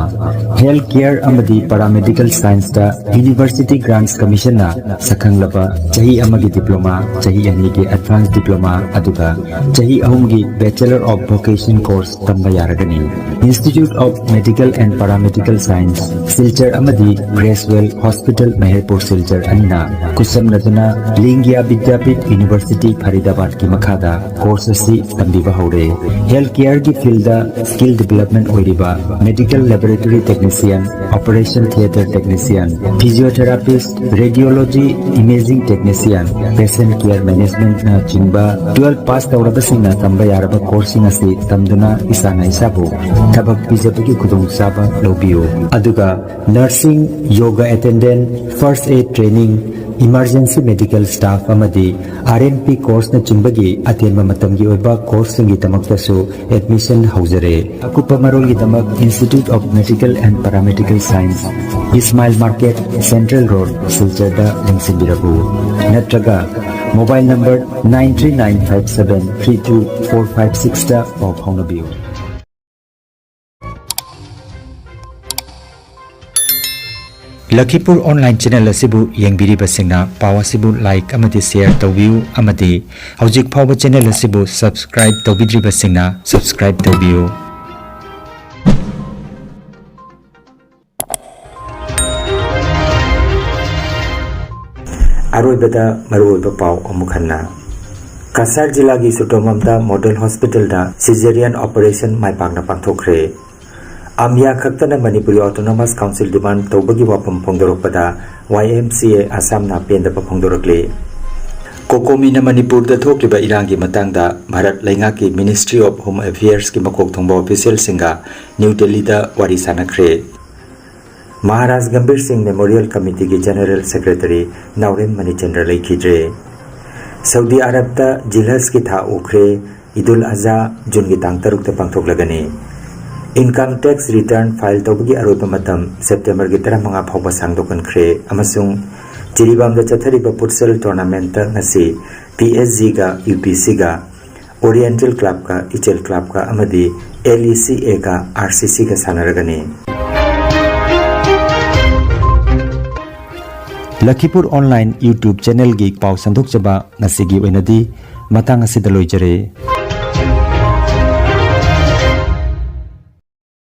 Health Care ꯑꯃꯗꯤ Paramedical Science ꯇ University Grants Commission ꯅ ꯁꯛꯈꯪꯂꯕ ꯆꯍꯤ ꯑꯃꯒꯤ diploma, ꯆꯍꯤ ꯑꯅꯤꯒꯤ advanced diploma, ꯑꯗꯨꯒ ꯆꯍꯤ ꯑꯍꯨꯝꯒꯤ Bachelor of Vocation course ꯇꯝꯕ ꯌꯥꯔꯒꯅꯤ꯫ Institute of Medical and Paramedical Science, Silchar ꯑꯃꯗꯤ Creswell Hospital, ꯃꯍꯦꯔꯄꯨꯔ ꯁꯤꯜꯆꯔ ꯑꯅꯤꯅ ꯈꯨꯠꯁꯝꯅꯗꯨꯅ ꯂꯤꯡꯒꯤꯌꯥ ꯕꯤꯗ꯭ꯌꯥꯄꯤꯊ University, ꯐꯔꯤꯗꯥꯕꯥꯗꯀꯤ ꯃꯈꯥꯗ course ꯑꯁꯤ ꯇꯝꯕꯤꯕ ꯍꯧꯔꯦ꯫ Health Care ꯒꯤ field ꯗ skill development ꯑꯣꯏꯔꯤꯕ Medical Laboratory Technician, Operation Theatre Technician, Physiotherapist, Radiology, Imaging Technician, Patient Care Management ꯅ ꯆꯤꯡꯕ twelve pass ꯇꯧꯔꯕꯁꯤꯡꯅ ꯇꯝꯕ ꯌꯥꯔꯕ course ꯁꯤꯡ ꯑꯁꯤ ꯇꯝꯗꯨꯅ ꯏꯁꯥꯅ ꯏꯁꯥꯕꯨ ꯊꯕꯛ ꯄꯤꯖꯕꯒꯤ ꯈꯨꯗꯣꯡꯆꯥꯕ ꯂꯧꯕꯤꯌꯨ꯫ ꯑꯗꯨꯒ nursing, yoga attendant, first aid training, emergency medical staff ꯑꯃꯗꯤ R M P course ꯅꯆꯤꯡꯕꯒꯤ ꯑꯇꯦꯟꯕ ꯃꯇꯝꯒꯤ ꯑꯣꯏꯕ course ꯁꯤꯡꯒꯤꯗꯃꯛꯇꯁꯨ admission ꯍꯧꯖꯔꯦ꯫ ꯑꯀꯨꯞꯄ ꯃꯔꯣꯜꯒꯤꯗꯃꯛ Institute of Medical and Paramedical Science, Ismail Market, Central Road, ꯁꯤꯜꯆꯔꯗ ꯂꯦꯡꯁꯤꯟꯕꯤꯔꯛꯎ꯫ ꯅꯠꯇ꯭ꯔꯒ mobile number nine three nine five seven three two four five six ꯇ ꯄꯥꯎ ꯐꯥꯎꯅꯕꯤꯌꯨ꯫ ꯂꯈꯤꯄꯨꯔ online channel ꯑꯁꯤꯕꯨ ꯌꯦꯡꯕꯤꯔꯤꯕꯁꯤꯡꯅ ꯄꯥꯎ ꯑꯁꯤꯕꯨ like ꯑꯃꯗꯤ share ꯇꯧꯕꯤꯌꯨ ꯑꯃꯗꯤ ꯍꯧꯖꯤꯛ ꯐꯥꯎꯕ channel ꯑꯁꯤꯕꯨ subscribe ꯇꯧꯕꯤꯗ꯭ꯔꯤꯕꯁꯤꯡꯅ subscribe ꯇꯧꯕꯤꯌꯨ꯫ ꯑꯔꯣꯏꯕꯗ ꯃꯔꯨꯑꯣꯏꯕ ꯄꯥꯎ ꯑꯃꯨꯛ ꯍꯟꯅ꯫ ꯀꯁꯥꯔ ꯖꯤꯂꯥꯒꯤ ꯁꯨꯇꯣꯃꯝꯗ ꯃꯣꯗꯦꯜ ꯍꯣꯁꯄꯤꯇꯥꯜꯗ ꯁꯤꯖꯦꯔꯤꯌꯟ ꯑꯣꯄꯔꯦꯁꯟ ꯃꯥꯏ ꯄꯥꯛꯅ ꯄꯥꯡꯊꯣꯛꯈ꯭ꯔꯦ꯫ ꯑꯃꯤꯌꯥ ꯈꯛꯇꯅ ꯃꯅꯤꯄꯨꯔꯤ ꯑꯣꯇꯣꯅꯣꯃꯁ ꯀꯥꯎꯟꯁꯤꯜ ꯗꯤꯃꯥꯟ ꯇꯧꯕꯒꯤ ꯋꯥꯐꯝ ꯐꯣꯡꯗꯣꯔꯛꯄꯗ ꯋꯥꯏ ꯑꯦꯝ ꯁꯤ ꯑꯦ ꯑꯁꯥꯝꯅ ꯄꯦꯟꯗꯕ ꯐꯣꯡꯗꯣꯔꯛꯂꯤ꯫ ꯀꯣꯀꯣꯃꯤꯅ ꯃꯅꯤꯄꯨꯔꯗ ꯊꯣꯛꯂꯤꯕ ꯏꯔꯥꯡꯒꯤ ꯃꯇꯥꯡꯗ ꯚꯥꯔꯠ ꯂꯩꯉꯥꯛꯀꯤ Ministry of Home Affairsꯀꯤ ꯃꯀꯣꯛ ꯊꯣꯡꯕ ꯑꯣꯐꯤꯁꯤꯌꯦꯜꯁꯤꯡꯒ ꯅ꯭ꯌꯨ ꯗꯦꯜꯂꯤꯗ ꯋꯥꯔꯤ ꯁꯥꯟꯅꯈ꯭ꯔꯦ꯫ ꯃꯍꯥꯔꯥꯖ ꯒꯝꯚꯤꯔ ꯁꯤꯡ ꯃꯦꯃꯣꯔꯤꯌꯦꯜ ꯀꯃꯤꯇꯤꯒꯤ ꯖꯦꯅꯔꯦꯜ ꯁꯦꯀ꯭ꯔꯦꯇꯔꯤ ꯅꯥꯎꯔꯦꯝ ꯃꯅꯤꯆꯟꯗ꯭ꯔ ꯂꯩꯈꯤꯗ꯭ꯔꯦ꯫ ꯁꯧꯗꯤ ꯑꯔꯕꯇ ꯖꯤꯜꯍꯖꯀꯤ ꯊꯥ ꯎꯈ꯭ꯔꯦ꯫ ꯏꯗꯨꯜ ꯑꯖꯥ ꯖꯨꯟꯒꯤ ꯇꯥꯡ ꯇꯔꯨꯛꯇ ꯄꯥꯡꯊꯣꯛꯂꯒꯅꯤ꯫ ꯏꯟꯀꯝ ꯇꯦꯛꯁ ꯔꯤꯇꯔꯟ ꯐꯥꯏꯜ ꯇꯧꯕꯒꯤ ꯑꯔꯣꯏꯕ ꯃꯇꯝ ꯁꯦꯞꯇꯦꯝꯕꯔꯒꯤ ꯇꯔꯥꯃꯉꯥ ꯐꯥꯎꯕ ꯁꯥꯡꯗꯣꯛꯍꯟꯈ꯭ꯔꯦ ꯑꯃꯁꯨꯡ ꯖꯤꯔꯤꯕꯥꯝꯗ ꯆꯠꯊꯔꯤꯕ ꯐꯨꯠꯁꯦꯜ ꯇꯣꯔꯅꯥꯃꯦꯟꯠꯇ ꯉꯁꯤ ꯄꯤ ꯑꯦꯁ ꯖꯤꯒ ꯌꯨ ꯄꯤ ꯁꯤꯒ, ꯑꯣꯔꯤꯌꯦꯟꯇꯦꯜ ꯀ꯭ꯂꯕꯀ ꯏꯆꯦꯜ ꯀ꯭ꯂꯕꯀ ꯑꯃꯗꯤ ꯑꯦꯜ ꯏ ꯁꯤ ꯑꯦꯒ ꯑꯥꯔ ꯁꯤ ꯁꯤꯒ ꯁꯥꯟꯅꯔꯒꯅꯤ꯫ ꯂꯈꯤꯄꯨꯔ ꯑꯣꯟꯂꯥꯏꯟ YouTube ꯆꯦꯅꯦꯜꯒꯤ ꯄꯥꯎ ꯁꯟꯗꯣꯛꯆꯕ ꯉꯁꯤꯒꯤ ꯑꯣꯏꯅꯗꯤ ꯃꯇꯥꯡ ꯑꯁꯤꯗ ꯂꯣꯏꯖꯔꯦ꯫